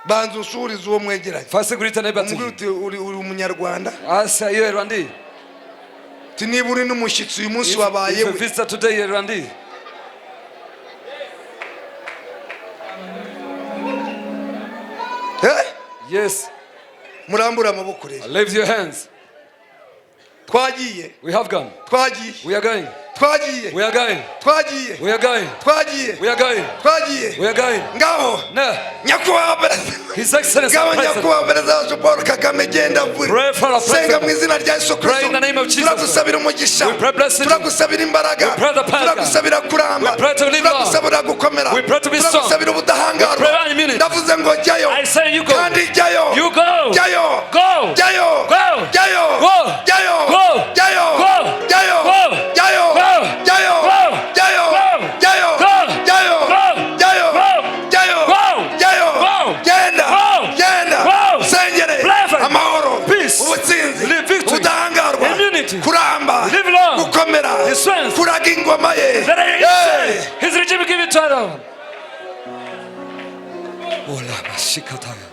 Banza usuhurize uwo mwegeranye. First, greet a neighbor to Umubwire you. uti uri umunyarwanda. I say, you are Rwandi. Uti niba uri n'umushyitsi uyu munsi If, wabaye if you we. visitor today, you're Rwandi. Eh? Yes. Murambure amaboko rero. Lift your hands. Twagiye. We have gone. Twagiye. We are going. Twagiye. We are going. Twagiye. We are going. Twagiye. We are going. Twagiye. We are going. Ngaho No. nyakubahwa perezida. His Excellency Ngaho President. nyakubahwa perezida wacu Paul Kagame, genda vure. Pray for our Senga president. mu izina rya Yesu Pray in the name of Kristo. Jesus. Turagusabira umugisha. We pray blessing. Turagusabira imbaraga. We pray the power. Turagusabira kuramba. We pray to live long. Turagusabira gukomera. We pray to be strong. Turagusabira ubudahangarwa. We pray immunity. Ndavuze ngo jyayo. I say you go. Kandi jyayo. You go. Jyayo. Go. Jyayo. Go. Jyayo. Go. Jyayo. Go. Jyayo. Go. Jyayo. Go. Jyayo. Go. Jyayo. Go. Jyayo. Go. Jyayo. Go. Jyayo. Go. Jyayo. Go. Jyayo. Go. Jyayo. Go. Genda. Go. Genda. Go. Sengere. Pray for Amahoro. Peace. Ubutsinzi. Live victory. Ubudahangarwa. Immunity. Kuramba. Live long. Gukomera. His strength. Kuraga ingoma ye. That Hey. his regime give it to another. Ola mashikataya.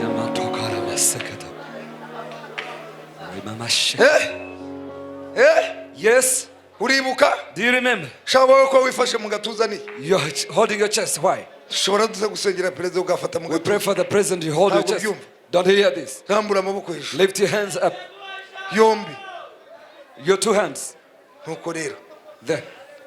Yamatokara masekata. Rimamashik- Eh? Eh? Yes. Uribuka? Do you remember? Shaka wowe ko wifashe mu gatuza ni. You're holding your chest. Why? Dushobora duze gusengera perezida ugafata mu We pray gatuza. for the president. You hold your Ntabwo chest. ubyumva. Don't you hear this? Rambura amaboko hejuru. Lift your hands up. Yombi. Your two hands. Nuko rero There.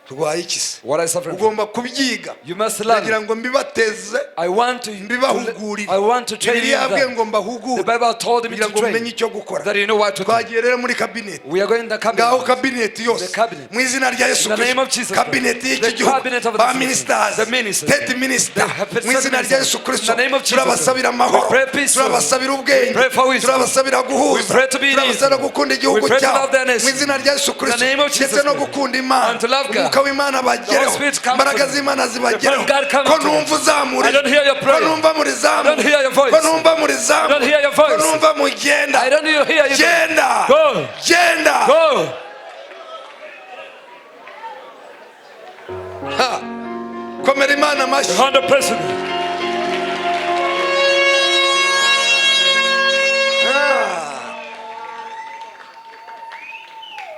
rwaye iki se? What I suffering from. Ugomba kubyiga. You must Ndagira learn. ngo mbibateze, I want to mbibahugurire. I want to train you. Bibiliya yabwiye That. ngo mbahugure The Bible told me kugira to ngo mumenye train. icyo gukora. That you know what to do. Twagiye rero muri kabineti. We are going to the Ngaho cabinet. kabineti yose, The cabinet. mu izina rya Yesu In the name of Kristo, Jesus kabineti Christ. y'iki The gihugu, cabinet of ba this ministers, the ministers. state minister, The mu izina rya Yesu In Kristo, the name of Jesus. turabasabira amahoro, We pray peace. turabasabira ubwenge, We pray for wisdom. turabasabira guhuza, We pray to be in turabasabira unity. gukunda igihugu We pray to cyabo, love their nation. mu izina rya Yesu Kristo, In the name of Jesus ndetse no Christ. gukunda Imana. And to love God. Umwuka w'Imana bagereho, The Holy Spirit come imbaraga to them. z'Imana zibagereho. The power of God come Ko to them. numva uzamura, I don't hear your ko prayer. numva muri zamu, I don't hear your voice. ko numva muri zamu, I don't hear your ko voice. numva mugenda. I don't hear you. Genda. Go. Genda. Go. Ha. Komera Imana amashyi. 100%.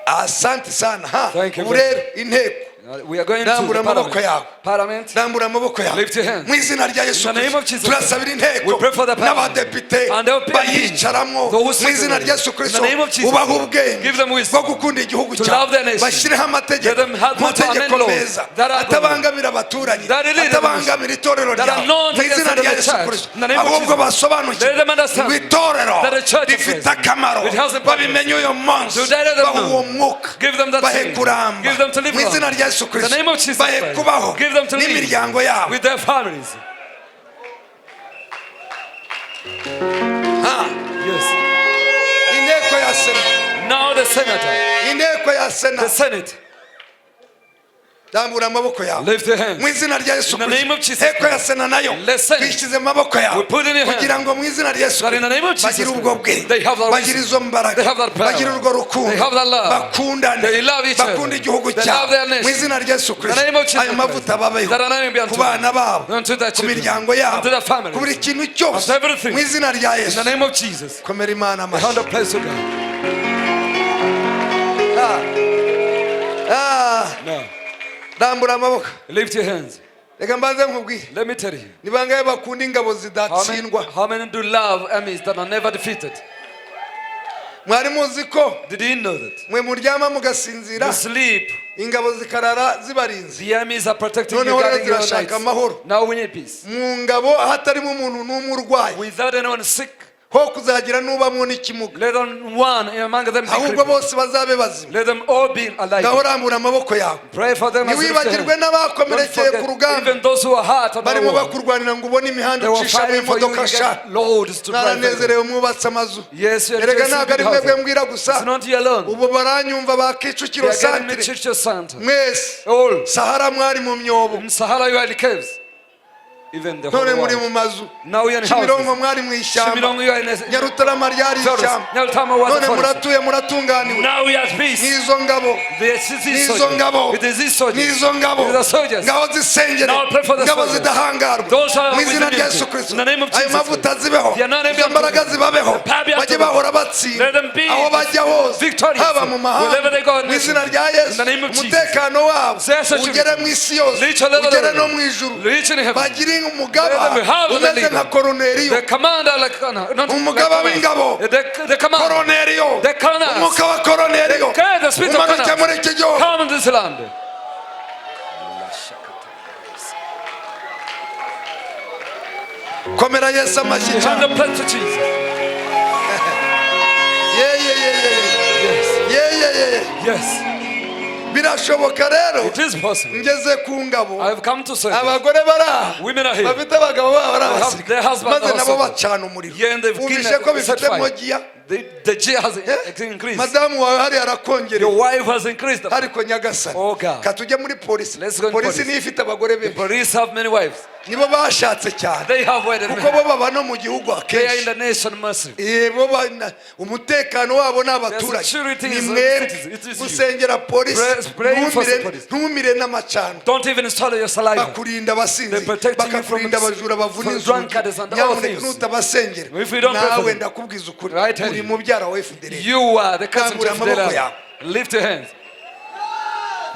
Asante sana. Ha. Thank you Ubu rero inteko. We are going to Rambura the amaboko parliament. yawe. Parliament. Rambura amaboko yawe. Lift your hands. Mu izina rya Yesu In the name Kristo, of Jesus. turasabira inteko We pray for the parliament. n'abadepite And the MPs. bayicaramo, Those who mu izina sit rya Yesu in Kristo, the name of Jesus. ubahe ubwenge Give them wisdom. bwo gukunda igihugu To cyabo, love their nation. bashyireho amategeko, Let them help to amategeko amend laws meza that are good. atabangamira abaturanyi, That lead them. atabangamira itorero That are ryawe, not mu izina against the rya Yesu church. Kristo. In the name of Ahubwo Jesus. basobanukirwe Let them understand ngo itorero that the church of rifite Christ, akamaro, it has a purpose. babimenye uyu munsi, Today let them bahe know. uwo mwuka, Give them that bahe spirit. kuramba, Give them to live mu izina long. rya Yesu In the Kristo, name of Jesus bahe Christ. kubaho Give them to live n'imiryango yabo. with their families. Ha. Yes. Inteko ya sena, Now the senator, inteko ya sena, the Senate, rambura amaboko yawe lift your hands. mu izina rya Yesu In the name of Kristo. Jesus Inteko ya sena nayo Let's say. twishyize mu maboko yawe, We put in your hand. kugira ngo mu izina rya Yesu That in the name of Jesus bagire ubwo Christ, bwenge, they have that bagire wisdom. izo mbaraga, They have that power. bagire urwo rukundo, They have that love. bakundane, They love each other. bakunde igihugu They cyabo, love their nation. mu izina rya Yesu In the Kristo. name of Jesus Ayo mavuta Christ. babeho That anointing be unto ku bana them. babo, Unto their ku children. miryango yabo, Unto their families. ku buri kintu cyose, Unto everything. mu izina rya In Yesu. the name of Jesus. Komera Imana amashyi. 100% to God. Ah, Now, rambura amaboko. lift your hands. Reka mbanze nkubwire, Let me tell you. ni bangahe bakunda ingabo How many, zidatsindwa? how many do love armies that are never defeated? Mwari muzi ko Did you know that? mwe muryama mugasinzira, You sleep, ingabo zikarara zibarinze. the armies are protecting you, Noneho rero guarding your zirashaka nights. amahoro. Now we need peace. Mu ngabo hatarimo umuntu n'umwe urwaye, Without anyone sick, ho kuzagira n'ubamwo n'ikimuga, let on one among them be ahubwo crippled. bose bazabe bazima. Let them all be alive. Ngaho rambura amaboko yawe. Pray for them as you lift your Ntiwibagirwe hand. Don't n'abakomerekeye ku forget, rugamba, even those who are hurt on barimo the war. bakurwanira ngo ubone imihanda They were ucishamo fighting for you imodoka to sha. get loads to drive. them. Mwaranezerewe mwubatse amazu. Yes, you are Erega rejoicing ntabwo ari in mwebwe housing. mbwira gusa, It's not you alone. ubu baranyumva ba They Kicukiro are getting me santire Church Center. mwese. All. Sahara mwari mu myobo, In Sahara you are in the caves. Even the whole none muri world. mu mazu. Now we are in Kimironko houses. mwari mu ishyamba, Kimironko you are in a Nyarutarama ryari forest. ishyamba, Nyarutarama was a none forest. muratuye muratunganiwe. Now we are at peace. N'izo ngabo, The these n'izo soldiers. ngabo, It is these soldiers. n'izo ngabo, It is the soldiers. ngabo zisengere, Now pray for the ngabo soldiers. zidahangarwa, Those are mu with izina rya immunity. Yesu Kristo. In the name of Ayo Jesus mavuta zibeho, The anointing izo mbaraga zibabeho, The power be unto bajye them. bahora batsinda Let them be aho bajya hose, victorious. haba mu mahanga, Wherever they go in mu izina nation. rya Yesu. In the name of Jesus. Umutekano wabo Their security. ugere mu isi yose, Reach a level ugere no level. mu ijuru, Reach in heaven. bagire umugaba Let them have the umeze leader. nka Koroneriyo. The commander like not Umugaba like w'ingabo. The commander. Koroneriyo, The colonels. umwuka wa Koroneriyo Okay, the spirit of umanuke muri iki gihugu. Come in this land. Komera Yesu amashyi Hand cyane. the place to Jesus. Ye, ye, ye, ye. Yes. Ye, ye, ye, ye. Yes. Birashoboka rero, It is possible. ngeze ku ngabo, I have come to say that. abagore bari aha Women are here. bafite abagabo babo ari They have abasirikare, their husbands maze are nabo soldiers. bacana umuriro. Yeah, and they've Wumvishe killed- ko set bifite fire. mogiya. The G has increased. Madamu wawe hariya arakongereye. Your wife has increased. The Ariko nyagasani, Oh, God. katujye muri polisi. Let's go in Polisi police. niyo ifite abagore benshi, police have many wives. nibo bashatse cyane, They have wedded kuko men. bo baba no mu gihugu They are in akenshi. the nation mercy. Eh, bo umutekano wabo ni abaturage, security ni is- mwebwe it is you. gusengera polisi. Pray for the Ntumire, police. ntumire n'amacandwe. Don't even swallow your saliva. Bakurinda abasinzi, They protect you bakakurinda from- abajura bavuna from inzugi. drunkards and all Nyamuneka thieves. nutabasengera, If you don't pray for nawe them. ndakubwiza ukuri, I tell uri you. mubyara wa FDL. You are the cousin Rambura of amaboko yawe. Lift your hands.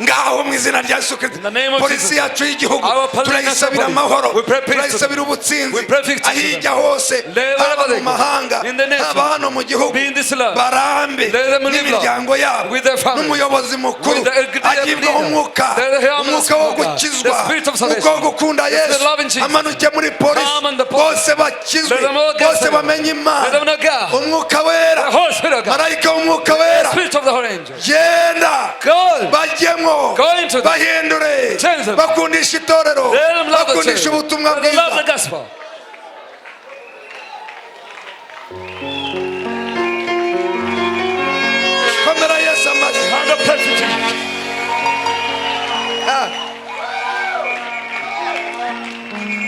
Ngaho mu izina rya Yesu Kristo, In the name of polisi Jesus. yacu y'igihugu Our police, turayisabira national police. amahoro, We pray peace to turayisabira them. ubutsinzi We pray victory to them. ahijya hose, Let haba wherever mu they go. mahanga, In the nation. haba hano mu gihugu, Be in this land. barambe Let them live long. n'imiryango yabo With their families. n'umuyobozi mukuru With the agibwaho leader. umwuka, Let the helm umwuka wo of God. gukizwa, The spirit of umwuka wo salvation. gukunda The spirit Yesu, of loving Jesus. amanuke muri polisi, Come on the police. bose bakizwe, Let them all get bose saved. bamenye Let Imana, them know God. umwuka wera, The Holy Spirit of God. marayika w'umwuka wera, Spirit of the Holy Angel. genda Go. bajyemo, Go into them. bahindure, Change them. bakundisha itorero, Let them love the bakundisha church. ubutumwa Let them love bwiza. the gospel. Komera Yesu amashyi. Hand of praise to Jesus. Ah.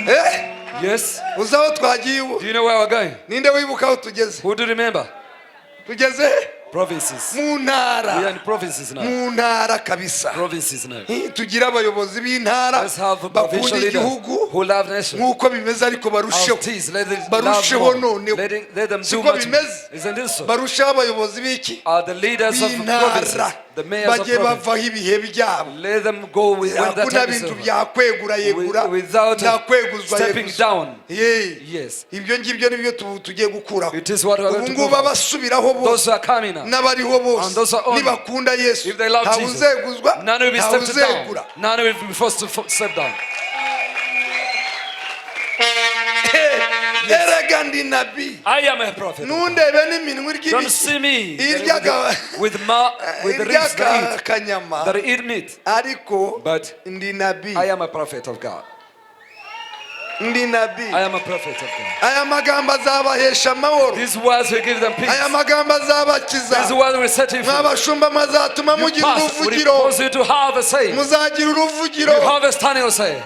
Eh, Yes. uzi aho twagiye ubu? Do you know where we're going? Ninde wibuka aho tugeze? Who do you remember? Tugeze he? Provinces. Mu We are ntara, in provinces now. mu ntara kabisa. Provinces now. Tugire abayobozi b'intara Let's have bakunda provincial leaders igihugu who love nation. nk'uko bimeze, ariko barusheho, Our teas, let them love barusheho more. noneho. Let them do Siko much more. bimeze? Isn't it so? Barusheho abayobozi b'iki? Are the leaders of provinces, B'intara the mayors of bajye provinces. bavaho ibihe byabo. Let them go with when that Hakuna time is bintu over. byakwegura yegura, Without ntakweguzwa stepping yeguzwa. down. Ye. Yes. Ibyo ngibyo nibyo tugiye gukuraho. It is what we are Ubu going to ngubu do. abasubiraho Those bose who are coming now, n'abariho bose And those who are on. nibakunda Yesu, if they love ntawe Jesus, uzeguzwa, none will be ntawe stepped down. uzegura. None will be forced to step down. Erega ndi nabi. I am a prophet. Ntundebe n'iminwa irya Don't ibiki, see me irya with with the irya ribs that eat, akanyama, that eat meat. ariko But ndi nabi. I am a prophet of God. Ndi nabi. I am a prophet of God. Aya magambo azabahesha amahoro. These words will give them peace. Aya magambo azabakiza. These words will set you free. Mwabashumba, mwazatuma You mugira pass will uruvugiro, cause you to have a say. muzagira uruvugiro. You have a standing say.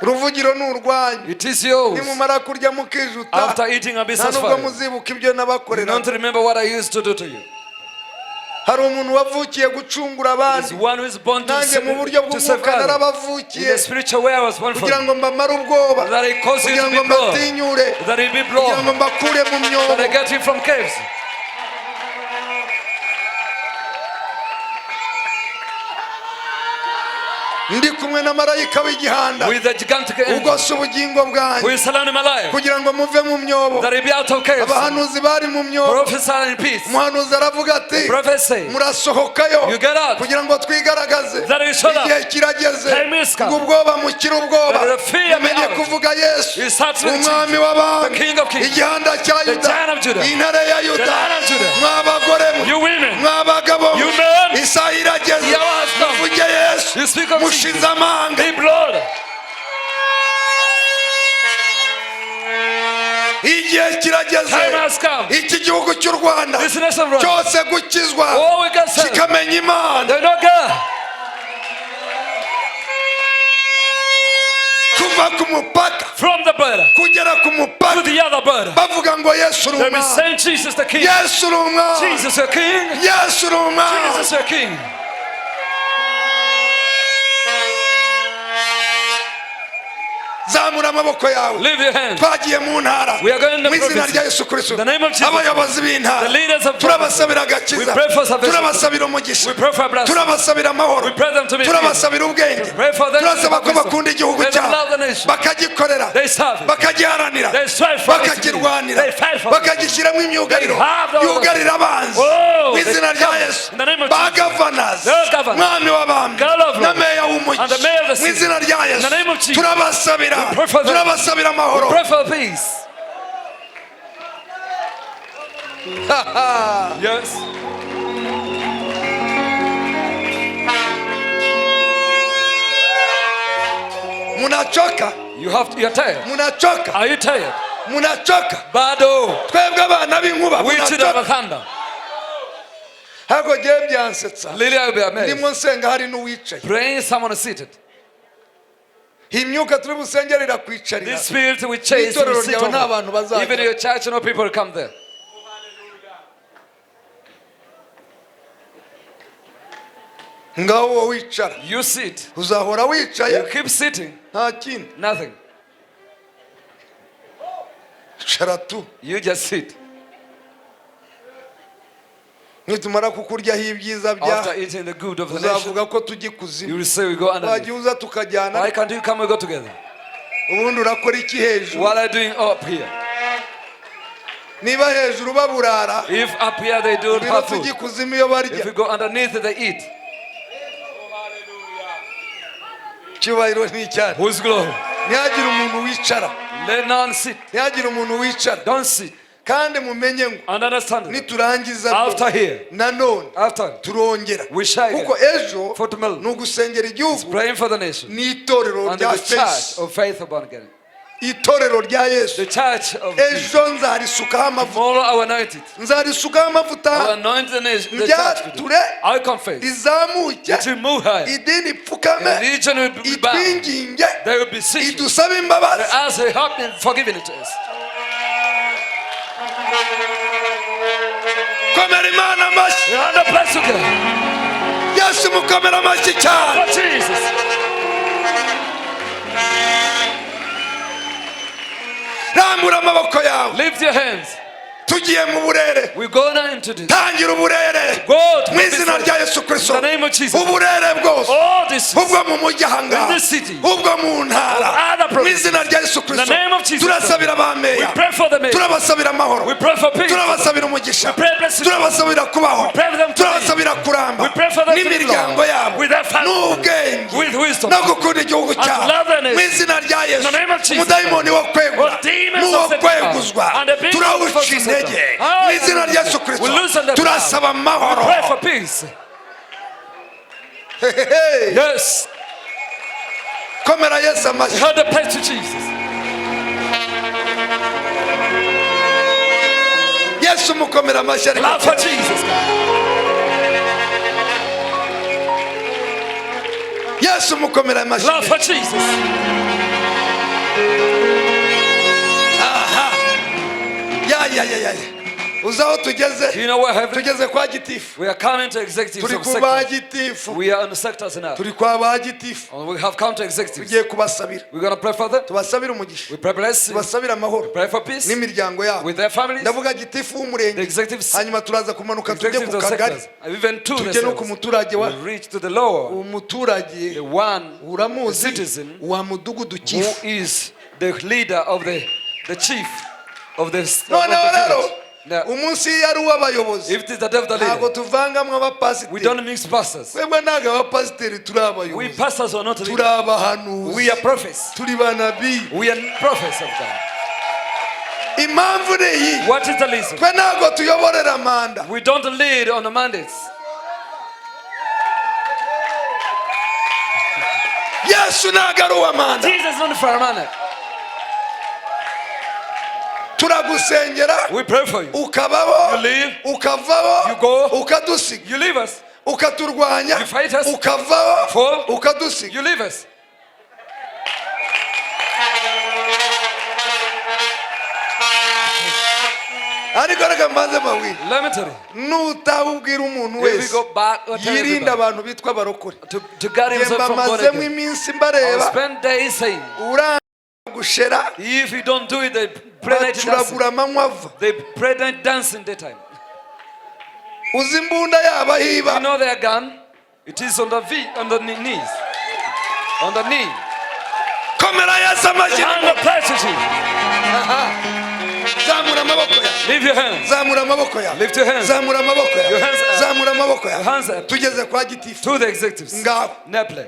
Uruvugiro ni urwanyu. It is yours. Nimumara kurya mukijuta, After eating and be nta nubwo satisfied, muzibuka ibyo you nabakorera. don't remember what I used to do to you. Hari umuntu wavukiye gucungura There's abandi. one who is born to, Nanjye mu buryo to serve bw'umwuka God. In narabavukiye, the spiritual way I was born kugira from. ngo mbamare ubwoba, That I cause you kugira to ngo be blown. mbatinyure, That you be kugira ngo blown. mbakure mu myobo. That I get you from caves. Ndi kumwe na marayika w'igihanda With the gigantic angel ugose ubugingo who bwanjye, is surrounding my life. kugira ngo muve mu myobo. That he be out of caves. Abahanuzi bari mu myobo. Prophesy in peace. Umuhanuzi aravuga ati Prophet say, murasohokayo You get out. kugira ngo twigaragaze. That you shut up. Igihe kirageze Time is come. ngo ubwoba mukire ubwoba, That the fear be mumenye out. kuvuga Yesu, You start with umwami Jesus, w'abami, the King of kings, igihanda cya the Yuda, Giant of Judah, intare ya Yuda. the Lion of Judah. Mw'abagore mwe, You women, mw'abagabo mwe, you men, isaha irageze the hour has come. muvuge Yesu You speak of mushize Jesus. amanga. Be blood. Igihe kirageze Time has come. iki gihugu cy'u Rwanda This nation of Rwanda. cyose gukizwa, Oh, we got saved. kikamenya Imana, They know God. kuva ku mupaka From the border kugera ku to mupaka, the other border. bavuga ngo Yesu uri They will umwami, send Jesus the King. Yesu uri umwami, Jesus your King. Yesu uri umwami. Jesus your King. Zamura amaboko yawe. Lift your hand. Twagiye mu ntara. We are going to Mu izina provinces. rya Yesu Kristo, In the name of Jesus. abayobozi b'intara, The leaders of turabasabira agakiza, We pray for salvation. turabasabira umugisha, We pray for blessing. turabasabira amahoro, We pray them to be turabasabira ubwenge, We pray for them to turasaba have ko wisdom. bakunda igihugu Let them cyabo, love the nation. bakagikorera, They serve it. bakagiharanira, They strive for it. bakakirwanira, They fight for it. bakagishyiramo imyugariro They have the- yugarira abanzi. Oh, Mu izina they rya come. Yesu, In the name of ba Jesus. governors, The governors. mwami w'abami God of na Lords. meya w'umujyi, And the mayor of the mu city. izina rya In the Yesu, name of Jesus. turabasabira, We pray for them. turabasabira amahoro. Pray for peace. Yes. Munachoka. You have to, you're tired. Munachoka. Are you tired? Munachoka. Bado. Twebwe abana b'inkuba, We children of munachoka. thunder. Ntabwo ngiye byansetsa. Lily, I will be amazed. Ndimo nsenga hari n'uwicaye. Praying, someone is seated. Iyi myuka turi busengere irakwicarira. This spirit we chase, N'itorero we sit ryawe nta over. bantu bazajya. Even your church, no people will come there. Ngaho wowe wicara, You sit. uzahora wicaye. You keep sitting. Nta kindi. Nothing. Icara tu. You just sit. Nitumara kukuryaho ibyiza bya After eating the good of the nation, uzavuga ko tujya you ikuzimu. will say we go underneath. Wajya uza tukajyana. Why can't you come? We go together. Ubundi urakora iki hejuru? What are you doing up here? Niba hejuru baburara, If up here they do ngwino have tujye food, ikuzimu iyo barya. if we go underneath they eat. Icyubahiro ni icyari. Whose glory? Ntihagire umuntu wicara. Let none sit. Ntihagire umuntu wicara. Don't sit. Kandi mumenye ngo And understand it. niturangiza After here, nanone after turongera, we shall kuko ejo For tomorrow. ni ugusengera igihugu praying for the nation n'itorero and rya the church Faith, of faith born again. itorero rya Yesu. The church of Jesus. Ejo nzarisukaho amavuta. Tomorrow I will anoint it. Nzarisukaho I will amavuta. anoint the nation, the church today. Ryature, I will confess. rizamuke, It will move higher. idini ipfukame, Religion will be bound. itwinginge, They will be seeking. idusabe imbabazi. They ask for help and forgiving it to us. Komera Imana amashyi. You are the place to go. Yesu mukomera amashyi cyane. For Jesus. Rambura amaboko yawe. Lift your hands. Tugiye mu burere. We're going into this. Tangira uburere Go to mu izina rya Yesu Kristo. In the name of Jesus. Uburere bwose, All this. ubwo mu mujyi ahangaha, In this city. ubwo mu ntara, Of other mu provinces. izina rya Yesu Kristo. In the name of Jesus. Turasabira We abameya, pray for the mayor. turabasabira amahoro, We pray for peace. turabasabira umugisha, We pray blessings. turabasabira kubaho, We pray for them to turabasabira kuramba We pray for them to live n'imiryango long. yabo, With their families. n'ubwenge, With wisdom. no gukunda igihugu And cyabo, love their nation. mu izina rya Yesu. In the name of Jesus. Umudayimoni wo kwegura All demons n'uwo of Satan. kweguzwa And the demons turawuca of Satan. intege Ah, mu izina rya Yesu Kristo. We loosen the Turasaba amahoro. Pray for peace. Hehehe. Yes. Komera Yesu amashyi. Hand the place to Jesus. Yesu mukomera amashyi ariko. Love for Jesus. Yesu mukomera amashyi. Love for Jesus. Ya ya ya ya ya. Uzi aho tugeze? Do you know what happened? Tugeze kwa gitifu. We are coming to executives Turi of ku ba sectors. gitifu. We are on the sectors now. Turi kwa ba gitifu. And we have come to executives. Tugiye kubasabira. We're going to pray for them. Tubasabire umugisha, We pray blessing. tubasabire amahoro Pray for peace n'imiryango yabo. with their families. Ndavuga gitifu The w'umurenge, executives, hanyuma turaza kumanuka tujye executives ku of kagari, sectors. And even to the tujye no ku cells. muturage wa We reach to the lower, umuturage the one uramuzi citizen wa mudugudu who chifu. is the leader of the chief of the, of Noneho the rero village. Now, umunsi iyo ari uw'abayobozi, if it is the devil, the ntabwo leader, tuvangamo we abapasiteri. don't mix pastors. Twebwe ntabwo abapasiteri turi We abayobozi, pastors are not turi leaders. abahanuzi, We are prophets. turi banabi. We are prophets of God. Impamvu ni iyi: What is the reason? twe ntabwo tuyoborera manda. We don't lead on the mandates. Yesu ntabwo ari uwa manda. Jesus is not for a mandate. Turagusengera, We pray for you. ukabaho, You leave. ukavaho, You go. ukadusiga, You leave us. ukaturwanya, You fight us. ukavaho, Fall. ukadusiga. You leave us. Ariko reka mbanze mbabwire, Let me tell you. nutaha ubwira umuntu If we wese go back, we'll tell yirinde everybody abantu bitwa abarokore. to guard Njye himself from born mbamazemo again. iminsi I'll mbareba. spend days saying, Urangushera, if you don't do it, they pray night dancing. bacuragura amanywa ava. They pray night dancing daytime. Uzi imbunda yabo aho iba? You know their gun? It is on the V, on the knees. On the knee. Komera Yesu amashyi. And the place to Jesus. Zamura amaboko yawe. Lift your hands. Zamura amaboko yawe. Lift your hands. Zamura amaboko yawe. Your hands up. Zamura amaboko yawe. Your hands up. Tugeze kwa gitifu. To the executives. Ngaho Neple.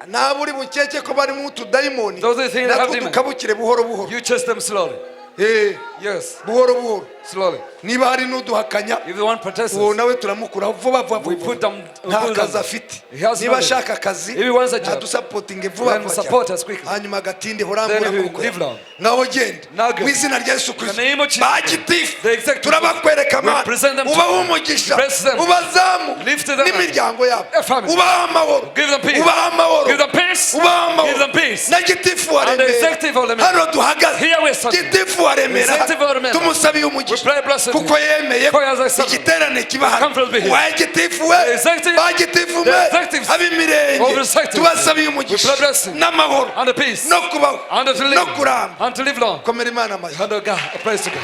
naba uri bukeke ko barimo utudayimoni, Those who think they have natwo demons. dukabukire buhoro buhoro. You chase them slowly. Eh, Yes, buhoro buhoro. slowly. Niba hari n'uduhakanya, If the one protests, uwo nawe turamukuraho vuba vuba we vuba. put them. We Nta put kazi them. afite. He has Niba no ashaka akazi, If he wants a job, nadusapotinge vuba then vuba support cyane. us quickly. Hanyuma agatinde horambura Then he will amaboko live yawe. long. Ngaho genda Now go. mu izina rya Yesu Kristo. In the name of Jesus. Ba gitifu, The executive. turabakwereka We Mana. present them to Ubahe you. umugisha, Bless them. ubazamu Lift them up. n'imiryango yabo, Their family. ubahe amahoro, Give them peace. ubahe amahoro, Give them peace. ubahe amahoro. Give them peace. Na gitifu wa And the Remera, executive of Remera. hano duhagaze, Here we stand. gitifu wa Remera, Executive of Remera. tumusabiye umugisha, We pray blessing. kuko yemeye For he has accepted. igiterane kiba hano. Conference be here. Wa gitifu we, The executive- ba gitifu the mwe, executives ab'imirenge, of the sectors. tubasabiye umugisha We pray blessing. n'amahoro And the peace. no kubaho And to no live. kuramba. And to live long. Komera Imana amashyi. And to God. Praise to God.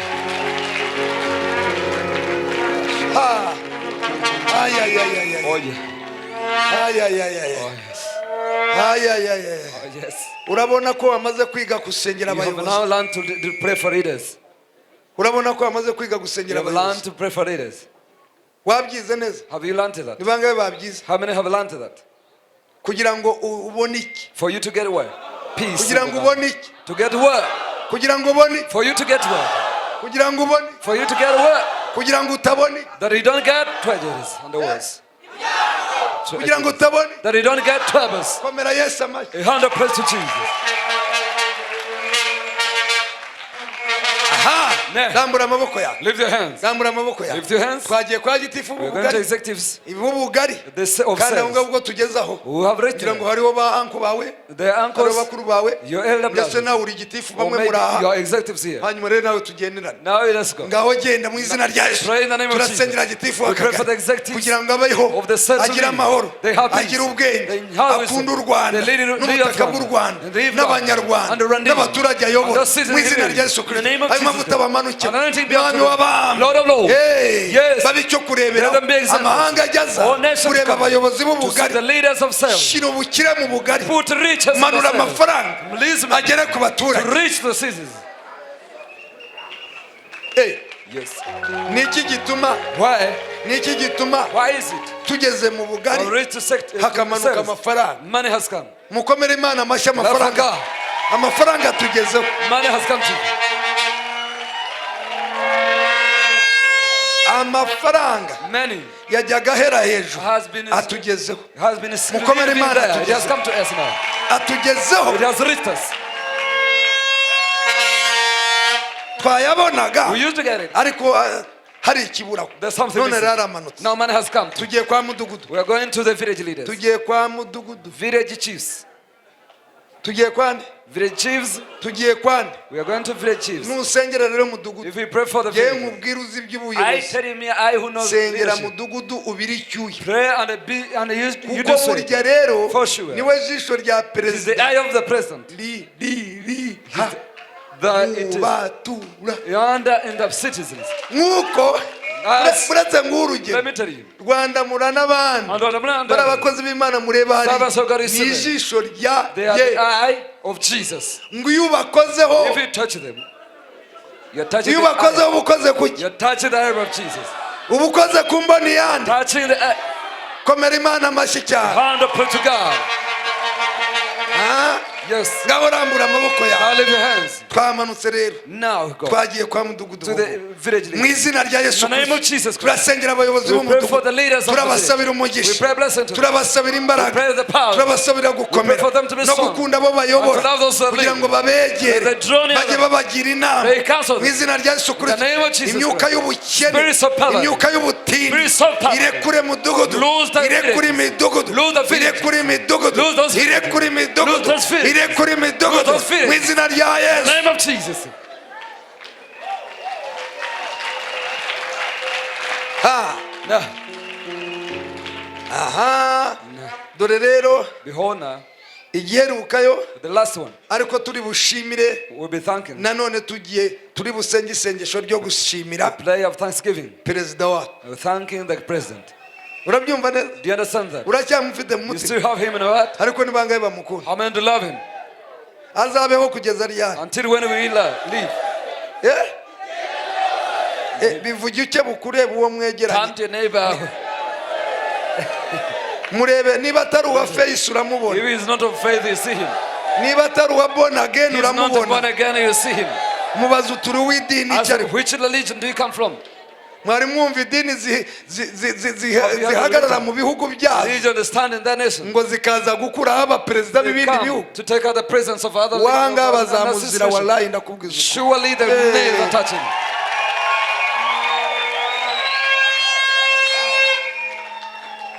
Ha. Ay, ay, ay, ay, ay. Oh yeah. Ay, ay, ay, ay. Oh yes. Ay, ay, ay, ay. Oh yes. Urabona ko wamaze kwiga gusengera You have abayobozi. now learned to pray for leaders. Urabona ko wamaze kwiga You gusengera have learned abayobozi. to pray for leaders. Wabyize neza. Have you learned that? Ni bangahe babyize? How many have learned that? Kugira ngo ubone iki? For you to get where? Peace Kugira in ngo the ubone land. iki? To get where? Kugira ngo ubone iki? For you to get where? Kugira ngo ubone iki? For you to get where? Kugira ngo utabone iki? That you don't get tragedies and the wars. Kugira ngo utabone iki? That you don't get troubles. Komera Yesu amashyi. A hand of praise to Jesus. Aha. Ne. Rambura amaboko yawe. Lift your hands. Rambura amaboko yawe. Lift your hands. Twagiye kwa gitifu We're going to b'ubugari. executives B'ubugari. the of Kandi aho sales. ngaho ubwo tugezaho, Who have kugira ngo written hariho ba anko bawe, their hariho uncles, bakuru bawe, your elder ndetse brothers, nawe uri gitifu, or bamwe maybe muri aha. your executives here. Hanyuma rero nawe tugenderane. Now let's go. Ngaho genda mu izina rya Yesu. Pray in the name of Turasengera Jesus. gitifu We pray for the w'akagari executives kugira ngo abeho, of the sales agire leaders. amahoro, They have peace. agire ubwenge, They have wisdom. akunde u Rwanda They lead n'ubutaka bw'u Rwanda. Rwanda They lead n'Abanyarwanda And the Rwandese. n'abaturage ayobora And the citizens mu izina he rya Yesu leads. In the Kristo. name of Ayo Jesus mavuta bamanukire, Anointing be mwami unto them. w'abami. Lord of lords. Hey, Yes. babe icyo kureberaho. Let them be examples. Amahanga ajyaza All nations kureba come abayobozi to see b'ubugari. the leaders of sales. Shyira ubukire mu bugari. Put riches in the Manura sales. amafaranga Release money agere ku to baturage. reach the citizens. Hey, Yes. niki gituma, Why? niki gituma Why is it? tugeze mu bugari Or reach to sect, hakamanuka sales. amafaranga? Money has come. Mukomere Imana amashyi. Clap for Amafaranga, God. amafaranga tugezeho. Money has come to you. Amafaranga Many yajyaga ahera hejuru has been atugezeho. has been Mukomere living Imana there. It has tugezeho. come to us now. Atugezeho. It has reached us. Twayabonaga, We used to get it. ariko hari ikibura. There's something None missing. rero aramanutse. Now money has come. Tugiye kwa mudugudu. We are going to the village leaders. Tugiye kwa mudugudu. Village chiefs. Tugiye kwa nde? Village chiefs. Tugiye kwa nde? We are going to village chiefs. Nusengera rero mudugudu, If we pray for the yewe village, nkubwire uzi I iby'ubuyobozi, tell you me, I who knows sengera leadership. mudugudu ubire icyuya. Pray and be and you do Kuko so. burya rero For sure. niwe jisho rya It is the perezida. eye of the president. Ri ri ri ha The it is mubatura. yonder in the citizens. Nk'uko As- uretse nguhe urugero, Let me tell you. Rwanda mura n'abandi And on bari the abakozi b'Imana mureba hariya, Servants of God is ni seven. ijisho rya They are ye the eye of Jesus. ngo iyo ubakozeho, If you touch them, you're touching iyo the ubakozeho eye. uba ukoze ku ki? You're touching the eye of Jesus. Uba ukoze ku mboni yandi. Touching the eye. Komera Imana amashyi cyane. Hand up to God. Ah, Yes. ngaho rambura amaboko yawe. Now lift your hands. Twamanutse rero, Now go twagiye kwa mudugudu. to the village Mu leaders. izina rya Yesu In the name of Kristo, Jesus Christ. turasengera abayobozi We pray for the b'umudugudu, leaders of the turabasabira village. We umugisha, pray blessing to them. turabasabira We imbaraga, pray the power. turabasabira gukomera We pray for them to be no strong. gukunda abo bayobora, And to love those that kugira lead. ngo babegere, That they draw near bajye them. babagira inama They counsel mu them. izina rya Yesu Kristo. name of Jesus Imyuka Christ. y'ubukene, Spirits of poverty. imyuka y'ubutindi Spirits of poverty. irekure mudugudu, Lose the irekure villages. imidugudu, Lose the villages. irekure imidugudu, Lose those villages. irekure imidugudu, Lose those villages. irekure imidugudu Lose those villages. mu izina rya In Yesu. the name of Jesus. Ha. Now, Aha, dore rero behold now, igiherukayo, the last one. ariko turi bushimire We'll be thanking. nanone, tugiye turi busenge isengesho ryo gushimira Prayer of thanksgiving. perezida wacu. We're thanking the president. Urabyumva neza? Do you understand that? Uracyamufite mu You mutima? still have him in your heart? Ariko ni bangahe bamukunda? How many do love him? Azabeho kugeza ryari? Until when will he leave? Eh? Eh, bivuge uke bukureba uwo mwegeranye. Turn to your neighbor. Murebe niba atari uwa faith uramubona. If he is not of faith, you see him. Niba atari uwa born again If he is not born uramubona. again, you see him. Mubaze uturi uw'idini Ask icyo ariko. which religion do you come from? Mwari mwumva idini Have you heard zihagarara religion? mu bihugu byazo Religion they stand in their nation. ngo zikaza gukuraho abaperezida They b'ibindi come bihugu. to take out the presence of other Wanga of other bazamuzira, nations. wallahi ndakubwiza ukuri. Surely the Hey. nails are touching.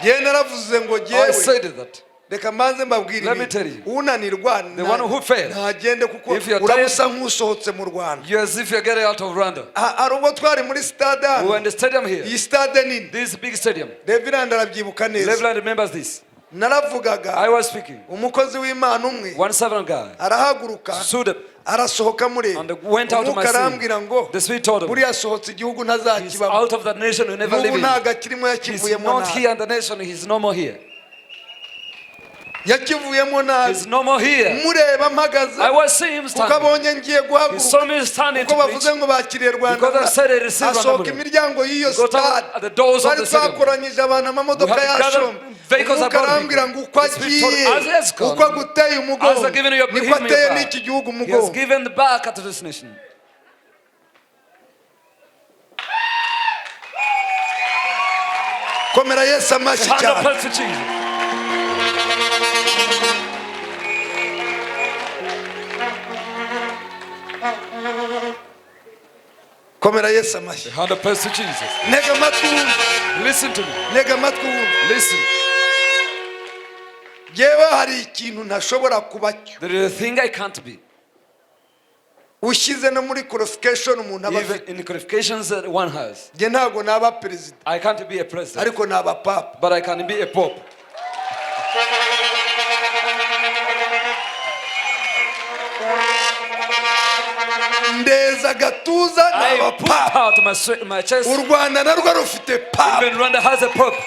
Jyewe naravuze ngo I jyewe said that. Reka mbanze mbabwire Let me ibi. tell you. Unanirwa The one who failed. ntagende, kuko If you are uraba tired- usa nk'usohotse mu Rwanda. You're as if you're getting out of Rwanda. Hari ubwo twari muri stade We were hano, in the stadium here. iyi stade nini. This big stadium. Reverend arabyibuka neza. Reverend remembers this. Naravugaga I was speaking. Umukozi w'Imana umwe One servant guy arahaguruka stood up arasohoka mureba and went out of my Umwuka arambwira scene. ngo The Spirit told him, buriya asohotse igihugu he's ntazakibamo out of that nation, he never n'ubu live in. ntabwo akirimo He's yakivuyemo not nabi here in the nation, he's no more here. Yakivuyemo nabi He's no more here. mureba mpagaze I was seeing him kuko standing. abonye ngiye He guhaguruka saw me standing kuko to bavuze preach. ngo bakiriye Rwanda Because I said I received Rwanda asohoka bullet. imiryango y'iyo He got out stade at the doors of bari the stadium. twakoranyije abantu amamodoka We have gathered yashombe vehicles Umwuka about arambwira him. ngo uko The Spirit told agiye him, "As he has gone, uko aguteye umugongo as I given you niko him ateye your back, n'iki gihugu he has umugongo given the back to this nation. Komera Yesu amashyi Hand cyane up to Jesus. Komera Yesu amashyi Hand up to Jesus. Ntega amatwi wumve Listen to me. Ntega amatwi wumve Listen. Yewe hari ikintu ntashobora kuba cyo There is a thing I can't be. Ushyize no muri qualification umuntu aba Even afite in the qualifications that one has. njye ntabwo naba perezida I can't be a president, ariko naba papa but I can be a pope. Ndeza agatuza I naba put papa out my chest. U Rwanda narwo rufite papa Even Rwanda has a pope.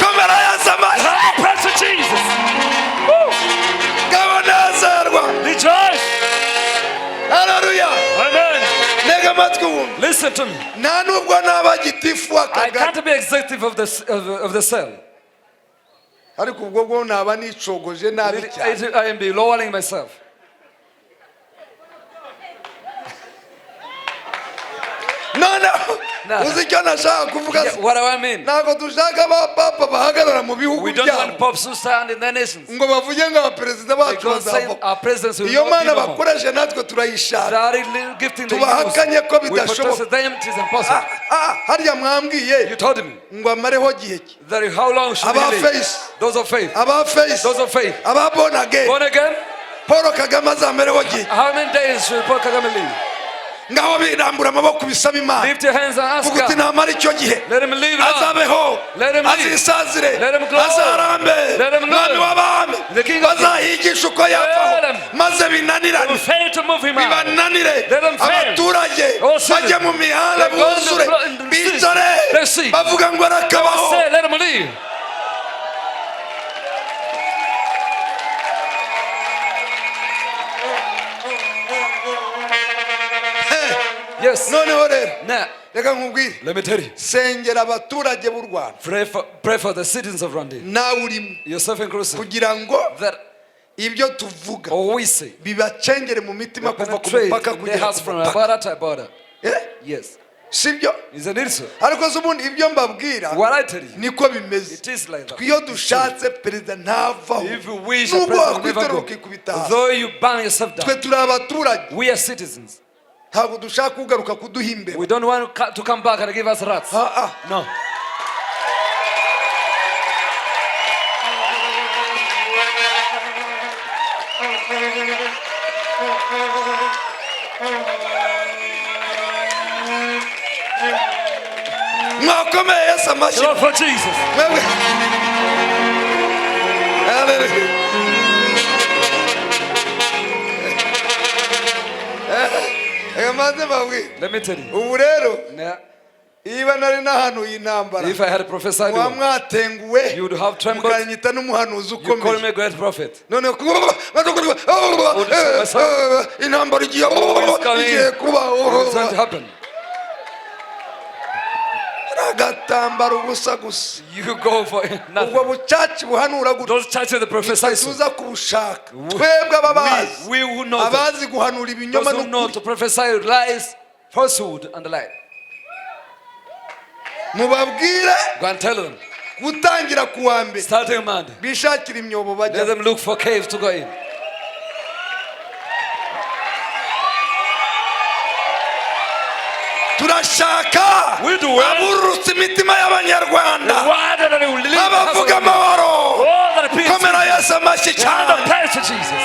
Komera Yesu amashyi Praise to Jesus. Ngabo nezerwa Rejoice. Haleluya Amen. Ntega amatwi wumve Listen to me. Nta nubwo naba gitifu I w'akagari can't be executive of the cell. Ariko ubwo bwo naba nicogoje nabi cyane I am be lowering myself. Noneho No. uzi icyo nashaka kuvuga Yeah, se? what do I mean? Ntabwo dushaka ba papa bahagarara mu bihugu We don't want byabo popes who stand in their nations. Ngo bavuge ngo abaperezida bacu Because saying bazava our presidents will iyo not be mana no more. bakoreshe natwe turayishaka That little gifting they Tubahakanye ko use, we bidashoboka. protested them, it is impossible. Ah, ah, harya mwambwiye You told me ngo amareho gihe ki that how long should Aba we live? faith. Those of faith. Aba faith Those of faith. Aba born again Born again? Paul Kagame azamereho gihe ki? How many days should Paul Kagame live? Ngaho birambura amaboko bisaba Imana Lift your hands and ask vuga uti God. namara icyo gihe Let him live now. azabeho Let him live. azisazire Let him grow. azarambe Let him live. mwami w'abami The King of Kings. bazahigisha uko yapfaho Let him. maze binanirane We fail to move him out. Bibananire Let them fail. abaturage All citizens. bajye mu mihanda They go in the buzure in the streets. bicare Let's see. bavuga ngo arakabaho Say, let him live. Yes. Noneho rero Now, reka nkubwire let me tell you. Sengera abaturage b'u Rwanda Pray for the citizens of Rwanda, nawe urimo yourself inclusive, kugira ngo that ibyo tuvuga all we say bibacengere mu mitima kuva ku penetrate mupaka in their kugera hearts ku from mupaka border to border. Eh? Yes. Sibyo Isn't it so? Ariko se ubundi ibyo mbabwira What I tell you, niko bimeze it is like that. Iyo dushatse perezida ntavaho If you wish a nubwo president will never wakwitorera go, ukikubita hasi though you burn yourself twe down, turi abaturage we are citizens. Ntabwo dushaka kugaruka kuduha imbeba We don't want to come back and give us rats. Ah, ah. No. Mwakomeye Yesu amashyi Lord for Jesus. Mwebwe Hallelujah. Eh, maze mbabwire Let me tell you. Ubu rero Now, niba nari nahanuye intambara if I had prophesied, muba you mwatenguwe you would have trembled. mukanyita n'umuhanuzi You call ukomeye me a great prophet. None intambara igiye coming. igiye kuba It's going to happen. Agatambara ubusa gusa You go for ubwo nothing. bucaci buhanura gutya Those churches that prophesy so. tuza kubushaka twebwe ababazi We who know them, abazi guhanura ibinyoma those who know n'ukuri to prophesy lies, falsehood, and lie. Mubabwire Go and tell them. Gutangira ku wa mbere Starting Monday, bishakira imyobo let bajya them look for caves to go in. Turashaka We do well. Abururutse imitima y'abanyarwanda Why that they will leave the house of abavuga God. amahoro All that peace. Komera Yesu amashyi And cyane praise to Jesus.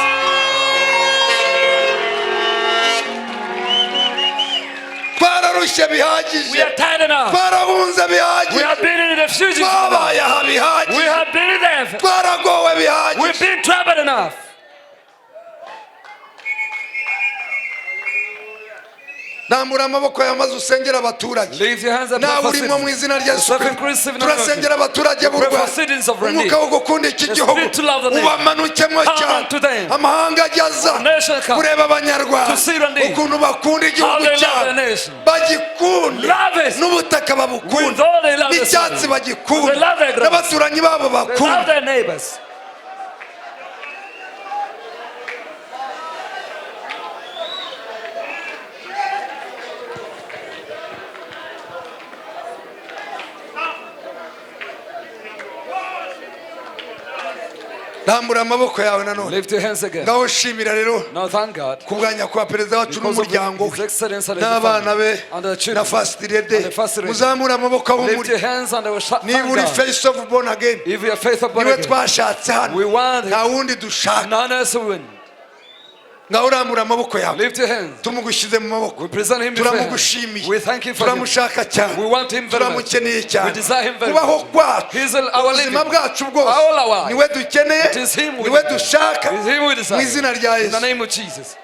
Twararushye We bihagije. Are tired enough. Twarahunze We bihagije. Have been in refugees. Twabaye aha We bihagije. Have been there. Twaragowe bihagije. We've been troubled enough. Rambura amaboko yawe maze usengere abaturage. Lift your hands and pray Nawe for urimo mu citizens. izina rya Yesu Self-inclusive Kristo. Turasengera abaturage b'u Pray for Rwanda. citizens of Rwanda. Umwuka wo gukunda iki The gihugu spirit to love the nation. ubamanukemo Come cyane. unto them. Amahanga ajya aza Nation come. kureba Abanyarwanda To see Rwanda. ukuntu bakunda How igihugu they love cyabo, their nation. bagikunde Love it. n'ubutaka babukunda With all they love the n'icyatsi soil. bagikunda They love their grass. n'abaturanyi babo They love bakunda. their neighbors. Rambura amaboko yawe nanone. Lift your hands again. Ngaho shimira rero Now thank God. ku bwa nyakubahwa perezida wacu Because of n'umuryango His we Excellency and his n'abana family be and the children na First Lady. And the First Lady. Muzamure amaboko aho Lift muri. your hands and I will shout, Niba thank uri God. face of born again, If you are faithful born niwe again, twashatse hano, we want nta him. wundi dushaka. None else will win. Ngaho urambura amaboko yawe. Lift your hands. Tumugushyize mu maboko. We present him before him. Turamugushimiye. We thank him for him. Turamushaka cyane. We want him very much. Turamukeneye cyane. We desire him very Kubaho much. kwacu, He's our ubuzima living. bwacu bwose, All our life. niwe dukeneye, It is him we niwe desire. dushaka. It is him we desire. Mu izina rya In the Yesu. name of Jesus.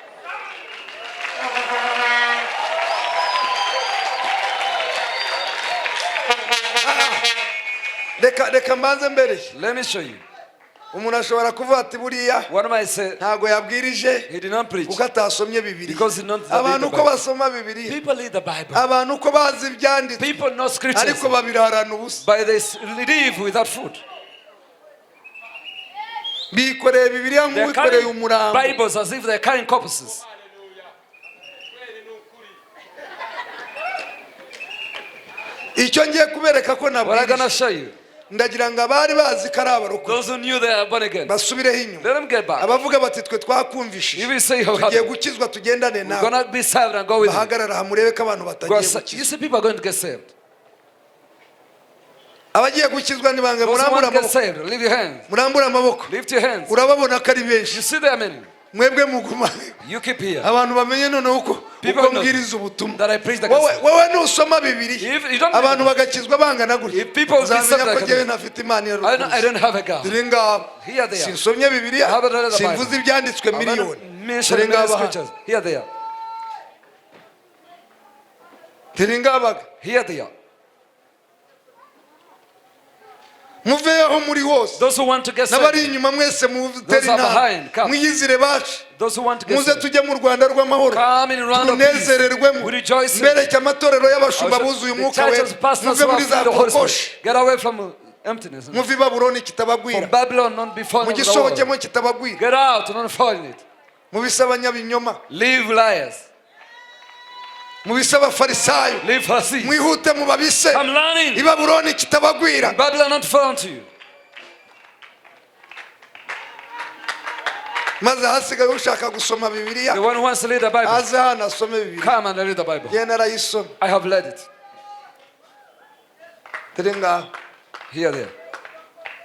Reka reka mbanze mbere. Let me show you. Umuntu ashobora kuvuga ati buriya One might say ntabwo yabwirije he did not preach. kuko atasomye Bibiliya. Because he not read Abantu the uko Bible. basoma Bibiliya, People read the Bible. abantu uko bazi ibyanditswe, People know scriptures. ariko babirarana ubusa. But they live without food. Bikoreye Bibiliya They are nk'uwikoreye carrying umurambo. Bibles as if they are carrying corpses. Icyo ngiye kubereka ko What I'm gonna nabwirije, show you, ndagira ngo abari bazi ko ari abarokore those who knew they are born again, basubireho inyuma. let them get back. Abavuga bati twe twakumvishije, If you say you tugiye have, gukizwa tugendane we're nawe, gonna be saved and go with you. bahagarara aha murebe ko abantu Go batagiye sa- You gukizwa. see, people are going to get saved. Abagiye gukizwa nibange Those who murambure want to get amaboko. saved, lift your hands. Murambure amaboko. Lift your hands. Urababona ko ari benshi. You see there are many. Mwebwe muguma. You keep here. Abantu bamenye noneho uko People uko know mbwiriza ubutumwa. that I preach the Wowe gospel. wowe nusoma Bibiliya, If you don't abantu bagakizwa bangana gutya, If people be uzamenya saved ko like njyewe that. ntafite Imana I don't have a God. Dore ngaba. Here they are. Sinsomye Bibiliya, I haven't read the Bible. simvuze ibyanditswe I'm gonna miliyoni. mention Dore many ngaba hano. scriptures. Here they are. Dore ngabaga. Here they are. Muveho muri hose. Those who want to get N'abari saved, inyuma mwese mutere Those are inama, behind, come. mwiyizire bacu. Those who want to get Muze saved, tujye mu Rwanda rw'amahoro, come in round of peace. tunezererwemo. We rejoice in Mbereke amatorero y'abashumba Our- buzuye the umwuka wera. churches, pastors Muve who muri are za filled with the Holy kokoshi, Spirit. Get away from emptiness. muve i Babuloni kitabagwira, From Babylon, not before the world. mugisohokemo kitabagwira, Get out, not fall in it. mubise abanyabinyoma, Leave liars. mubise abafarisayo. Leave Pharisees. Mwihute mubabise. I'm learning. I Babuloni kitabagwira. Babylon not fall unto you. Maze hasigaye ushaka gusoma Bibiliya The one who wants to read the Bible, aze hano asome Bibiliya. come and read the Bible. Ye narayisomye. I have read it. Dore ngaho. Here, there.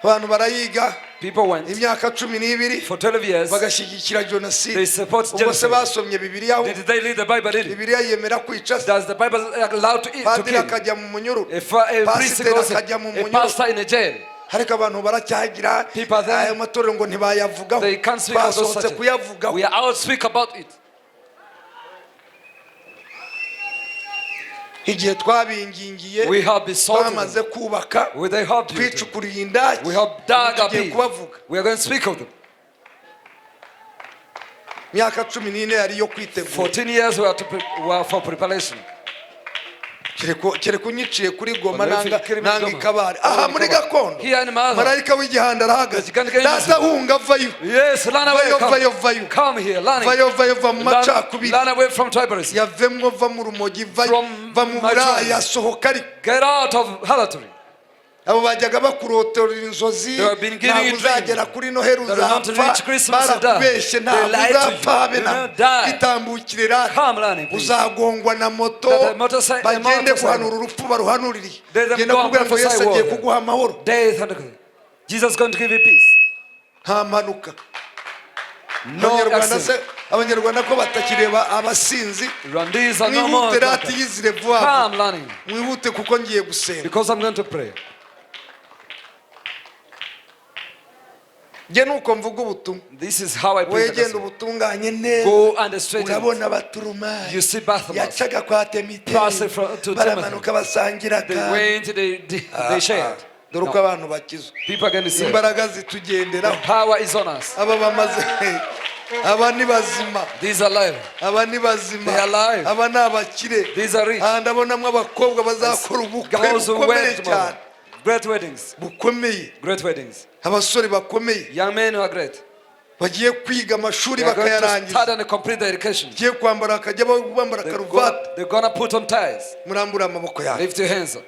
Abantu barayiga People went imyaka 12 for 12 years. bagashyigikira jenoside. They support Ubwo se genocide. basomye Bibiliya ho? Did they read the Bible really? Bibiliya yemera kwica se? Does the Bible allow to eat, to Padiri kill? akajya mu munyururu, A priest pasiteri goes, akajya mu a munyururu, pastor in a jail. ariko abantu baracyagira People are there. ayo matorero ngo ntibayavugaho. They can't speak about those Basohotse such. kuyavugaho. We are out speak about it. Igihe twabingingiye, We have besought twamaze them. kubaka, We they helped you. twicukuriye indaki, We have dug a tugiye pit. kubavuga. We are going to speak of them. Imyaka 14 yari iyo kwitegura. 14 years were for preparation. Kereka unyiciye kuri Goma But if nanga you kill me nanga Goma, ikabare aha muri gakondo, Here in Maza. marayika w'igihanda arahagaze. The gigant- Data hunga vayo. Yes, run away. Vayo, Come, vayo, vayo. Come here, learn. Vayo vayo, va mu Learn, macakubiri. learn away from tribalism. Yavemwo, va mu rumogi, vayo, From va mu buraya, my sohoka. Ariko Get out of harlotry. abo bajyaga bakurotorera inzozi, They have been giving ntabwo you uzagera dreams. kuri Noheli, That will not uzapfa, reach Christmas and die. barakubeshye, They ntabwo lied to you. uzapfa habe You na will not die. itambukire rata, Come, learning, please. uzagongwa na moto. That the Bagende motorcycle. guhanura urupfu baruhanuririye. Let them Genda go and kubwira ngo prophesy Yesu agiye word. kuguha amahoro. Death and Jesus is going to give you peace. Nta mpanuka. No Abanyarwanda se accident. Abanyarwanda ko batakireba abasinzi. Rwandese are no more Mwihute rati drunkards. yizire vuba vuba. Come learning. Mwihute kuko ngiye gusenga. Because I'm going to pray. Njye nuko mvuga ubutumwa. This is how I preach Wowe the genda gospel. ubutunganye neza. Go and straighten it. Urabona Baturumayi You see Bartimaeus. yacaga kwa Temiteri, Passing to baramanuka basangira They kandi went, they shared. Dore uko No. abantu bakizwa. People are going to say, Imbaraga the zitugenderaho. power is on us. Aba bamaze, aba ni bazima. These are alive. Aba ni bazima. They are alive. Aba ni abakire. These are rich. Aha ndabonamo abakobwa bazakora ubukwe Girls who bukomeye wed tomorrow. cyane. Great weddings. Bukomeye. Great weddings. Abasore bakomeye Young men who are great. bagiye kwiga amashuri They are going to bakayarangiza. start and complete their education. Bagiye kwambara bakajya bambara karuvati. They're gonna put on ties. Murambure amaboko yawe. Lift your hands up.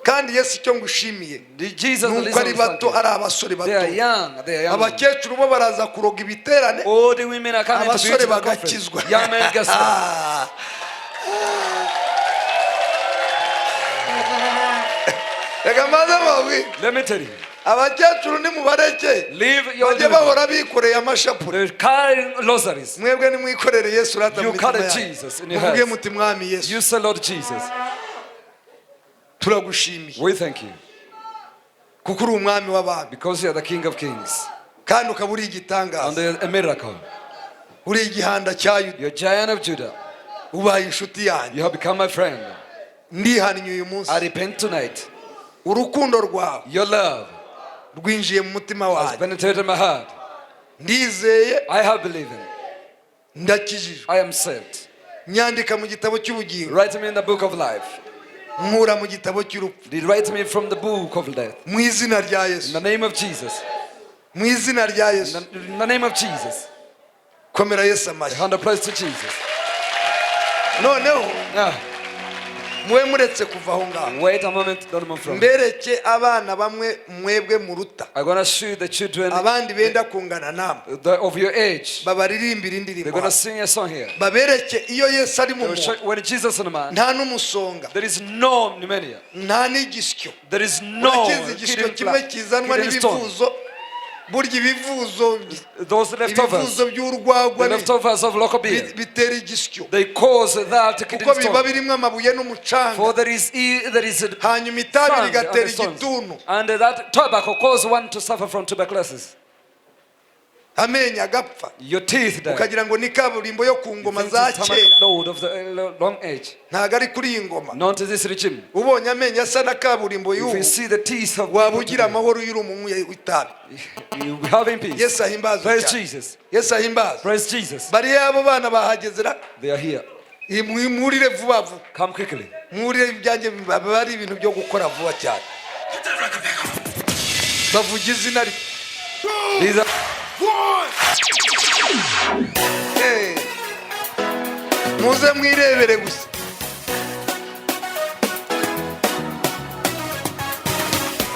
Kandi Yesu icyo ngushimiye The Jesus, the nuko ari listen, bato, ari abasore they are bato. young. They are young. Abakecuru bo baraza kuroga ibiterane. All the women are coming to be Abasore to the conference. bagakizwa. Young men get saved. Ah. Reka mbanze mbabwire. Let me tell you. Abakecuru nimubareke Leave your bajye living. bahora bikoreye amashapure. They're carrying rosaries. Mwebwe nimwikorere Yesu rata mu You mitima carry yanyu. Jesus in your Muvuge heart. muti mwami Yesu, You say, Lord Jesus, turagushimiye we thank you kuko uri umwami w'abami because you are the King of Kings kandi ukaba uri and igitangaza, you're a miracle. uri igihanda cya Yuda, You're giant of Judah. ubaye inshuti yanjye. You have become my friend. Ndihannye uyu munsi. I repent tonight. Urukundo rwawe Your love rwinjiye mu mutima has wanjye. penetrated my heart. Ndizeye. I have believed. Ndakijijwe. I am saved. Nyandika mu gitabo cy'ubugingo. Write me in the book of life. Nkura mu gitabo cy'urupfu. Write me from the book of death. Mu izina rya In Yesu. the name of Jesus. Mu izina rya In Yesu. the name of Jesus. Komera Yesu A amashyi. hand of praise to Jesus. Noneho Now, mube muretse kuva aho ngaho. wait a moment, don't move from. Mbereke abana bamwe mwebwe muruta, I'm gonna show you the children abandi benda kungana namwe, of your age. babaririmbira They're indirimbo gonna hano. sing a song here. Babereke iyo Yesu ari mu They will show, muntu when Jesus is a man, nta n'umusonga, there is no pneumonia. Nta n'igisyo. There is no Urakizi igisyo kidney, kimwe kizanwa kidney stone. n'ibivuzo, burya ibivuzo, Those leftovers, ibivuzo by'urwagwa the leftovers of local beer, bitera igisyo they cause that kidney kuko biba stone. birimo amabuye n'umucanga. For there is there is a Hanyuma itabi sand and rigatera the stones. igituntu. And that tobacco cause one to suffer from tuberculosis. Amenyo agapfa. Your teeth die. Ukagira ngo ni kaburimbo yo ku ngoma You think za it's tarmac kera. road of the long age. Ntabwo ari kuri iyi ngoma. Not this regime. Ubonye amenyo asa na kaburimbo If you y'ubu, see the teeth of waba people ugira today, amahoro y'uri umunywi w'itabi. you be having peace. Yesu ahimbazwe Praise cyane. Jesus. Yesu ahimbazwe. Praise Jesus. Bariya abo bana bahageze ra. They are here. Mwurire vuba vuba. Come quickly. Mwurire, ibyanjye biba ari ibintu byo gukora vuba cyane. Bavuga izina rye. These are Eh. Muze mwirebere gusa.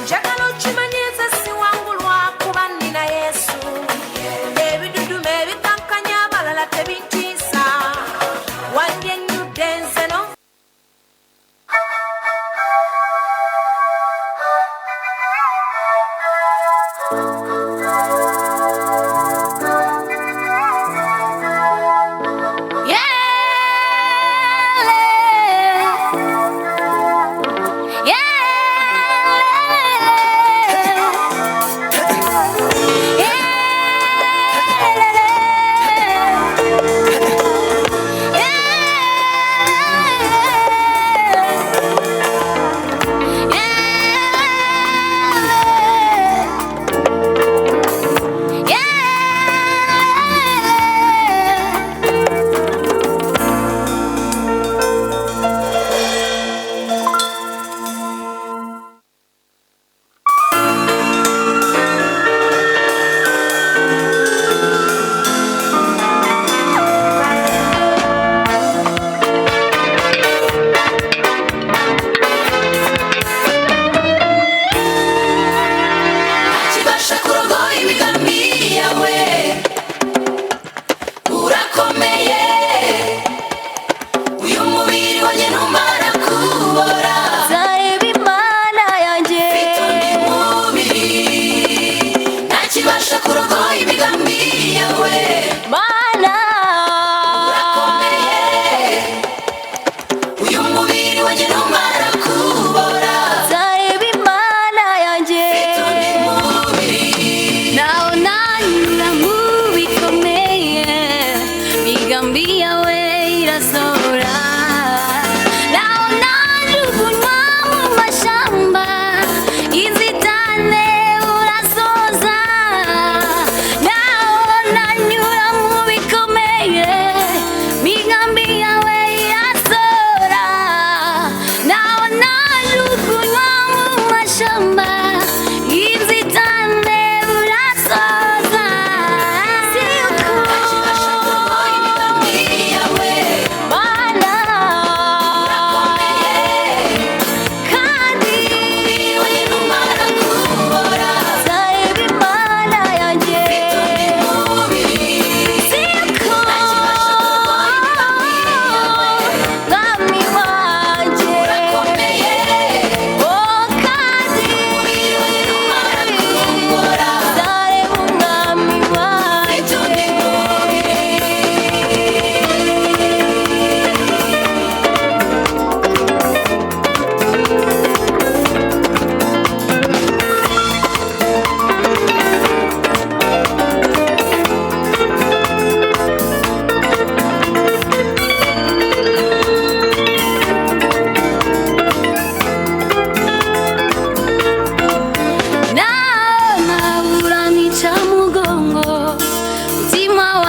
Njagala okimanye nze siwangulwa kuba nina Yesu. Ebiduduma ebikankanya abalala tebintiisa. Wandyenyudde nze no Yeah,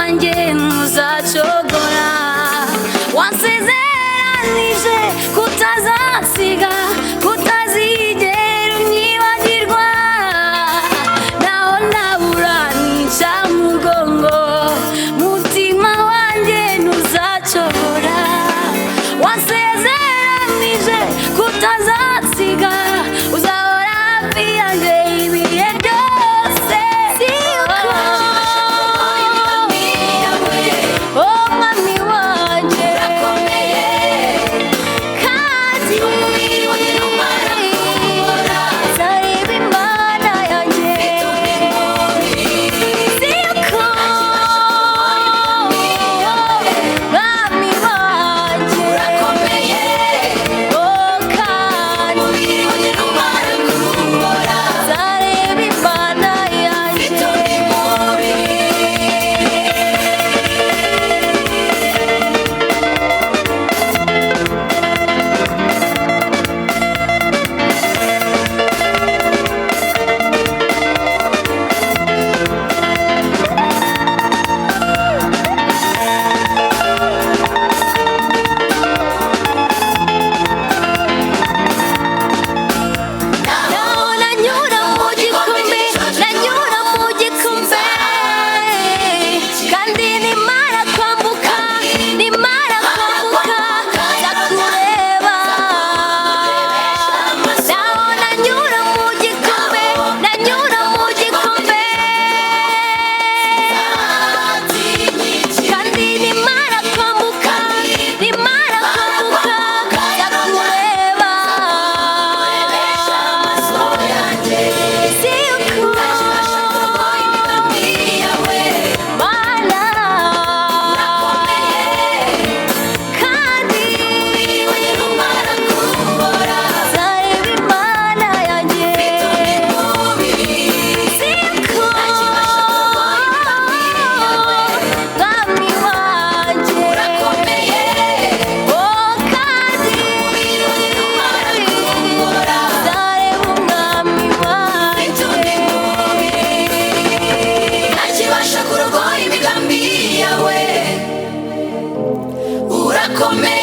Wanjye ntuzacogora, wansezeranije kutazansiga, kutazigera unyibagirwa. Naho nabura nica mugongo, mutima wanjye ntuzacogora, wansezeranije kutazansiga, uzahora hafi yanjye ibihe byose. Oh, mwami wanjye urakomeye, kandi nzareba Imana yanjye. Siko mwami wanjye urakomeye, oh kandi nzareba Imana yanjye. Naho nanyura mu gikombe, nanyura mu gikombe, kandi nimara kwambuka, nimara kwambuka, nzakureba. Naho nanyura mu gikombe, nanyura mu gikombe, kandi nimara kwambuka, nimara kwambuka, nzakureba. Ntakibasha kurogoya imigambi yawe, urakomeye.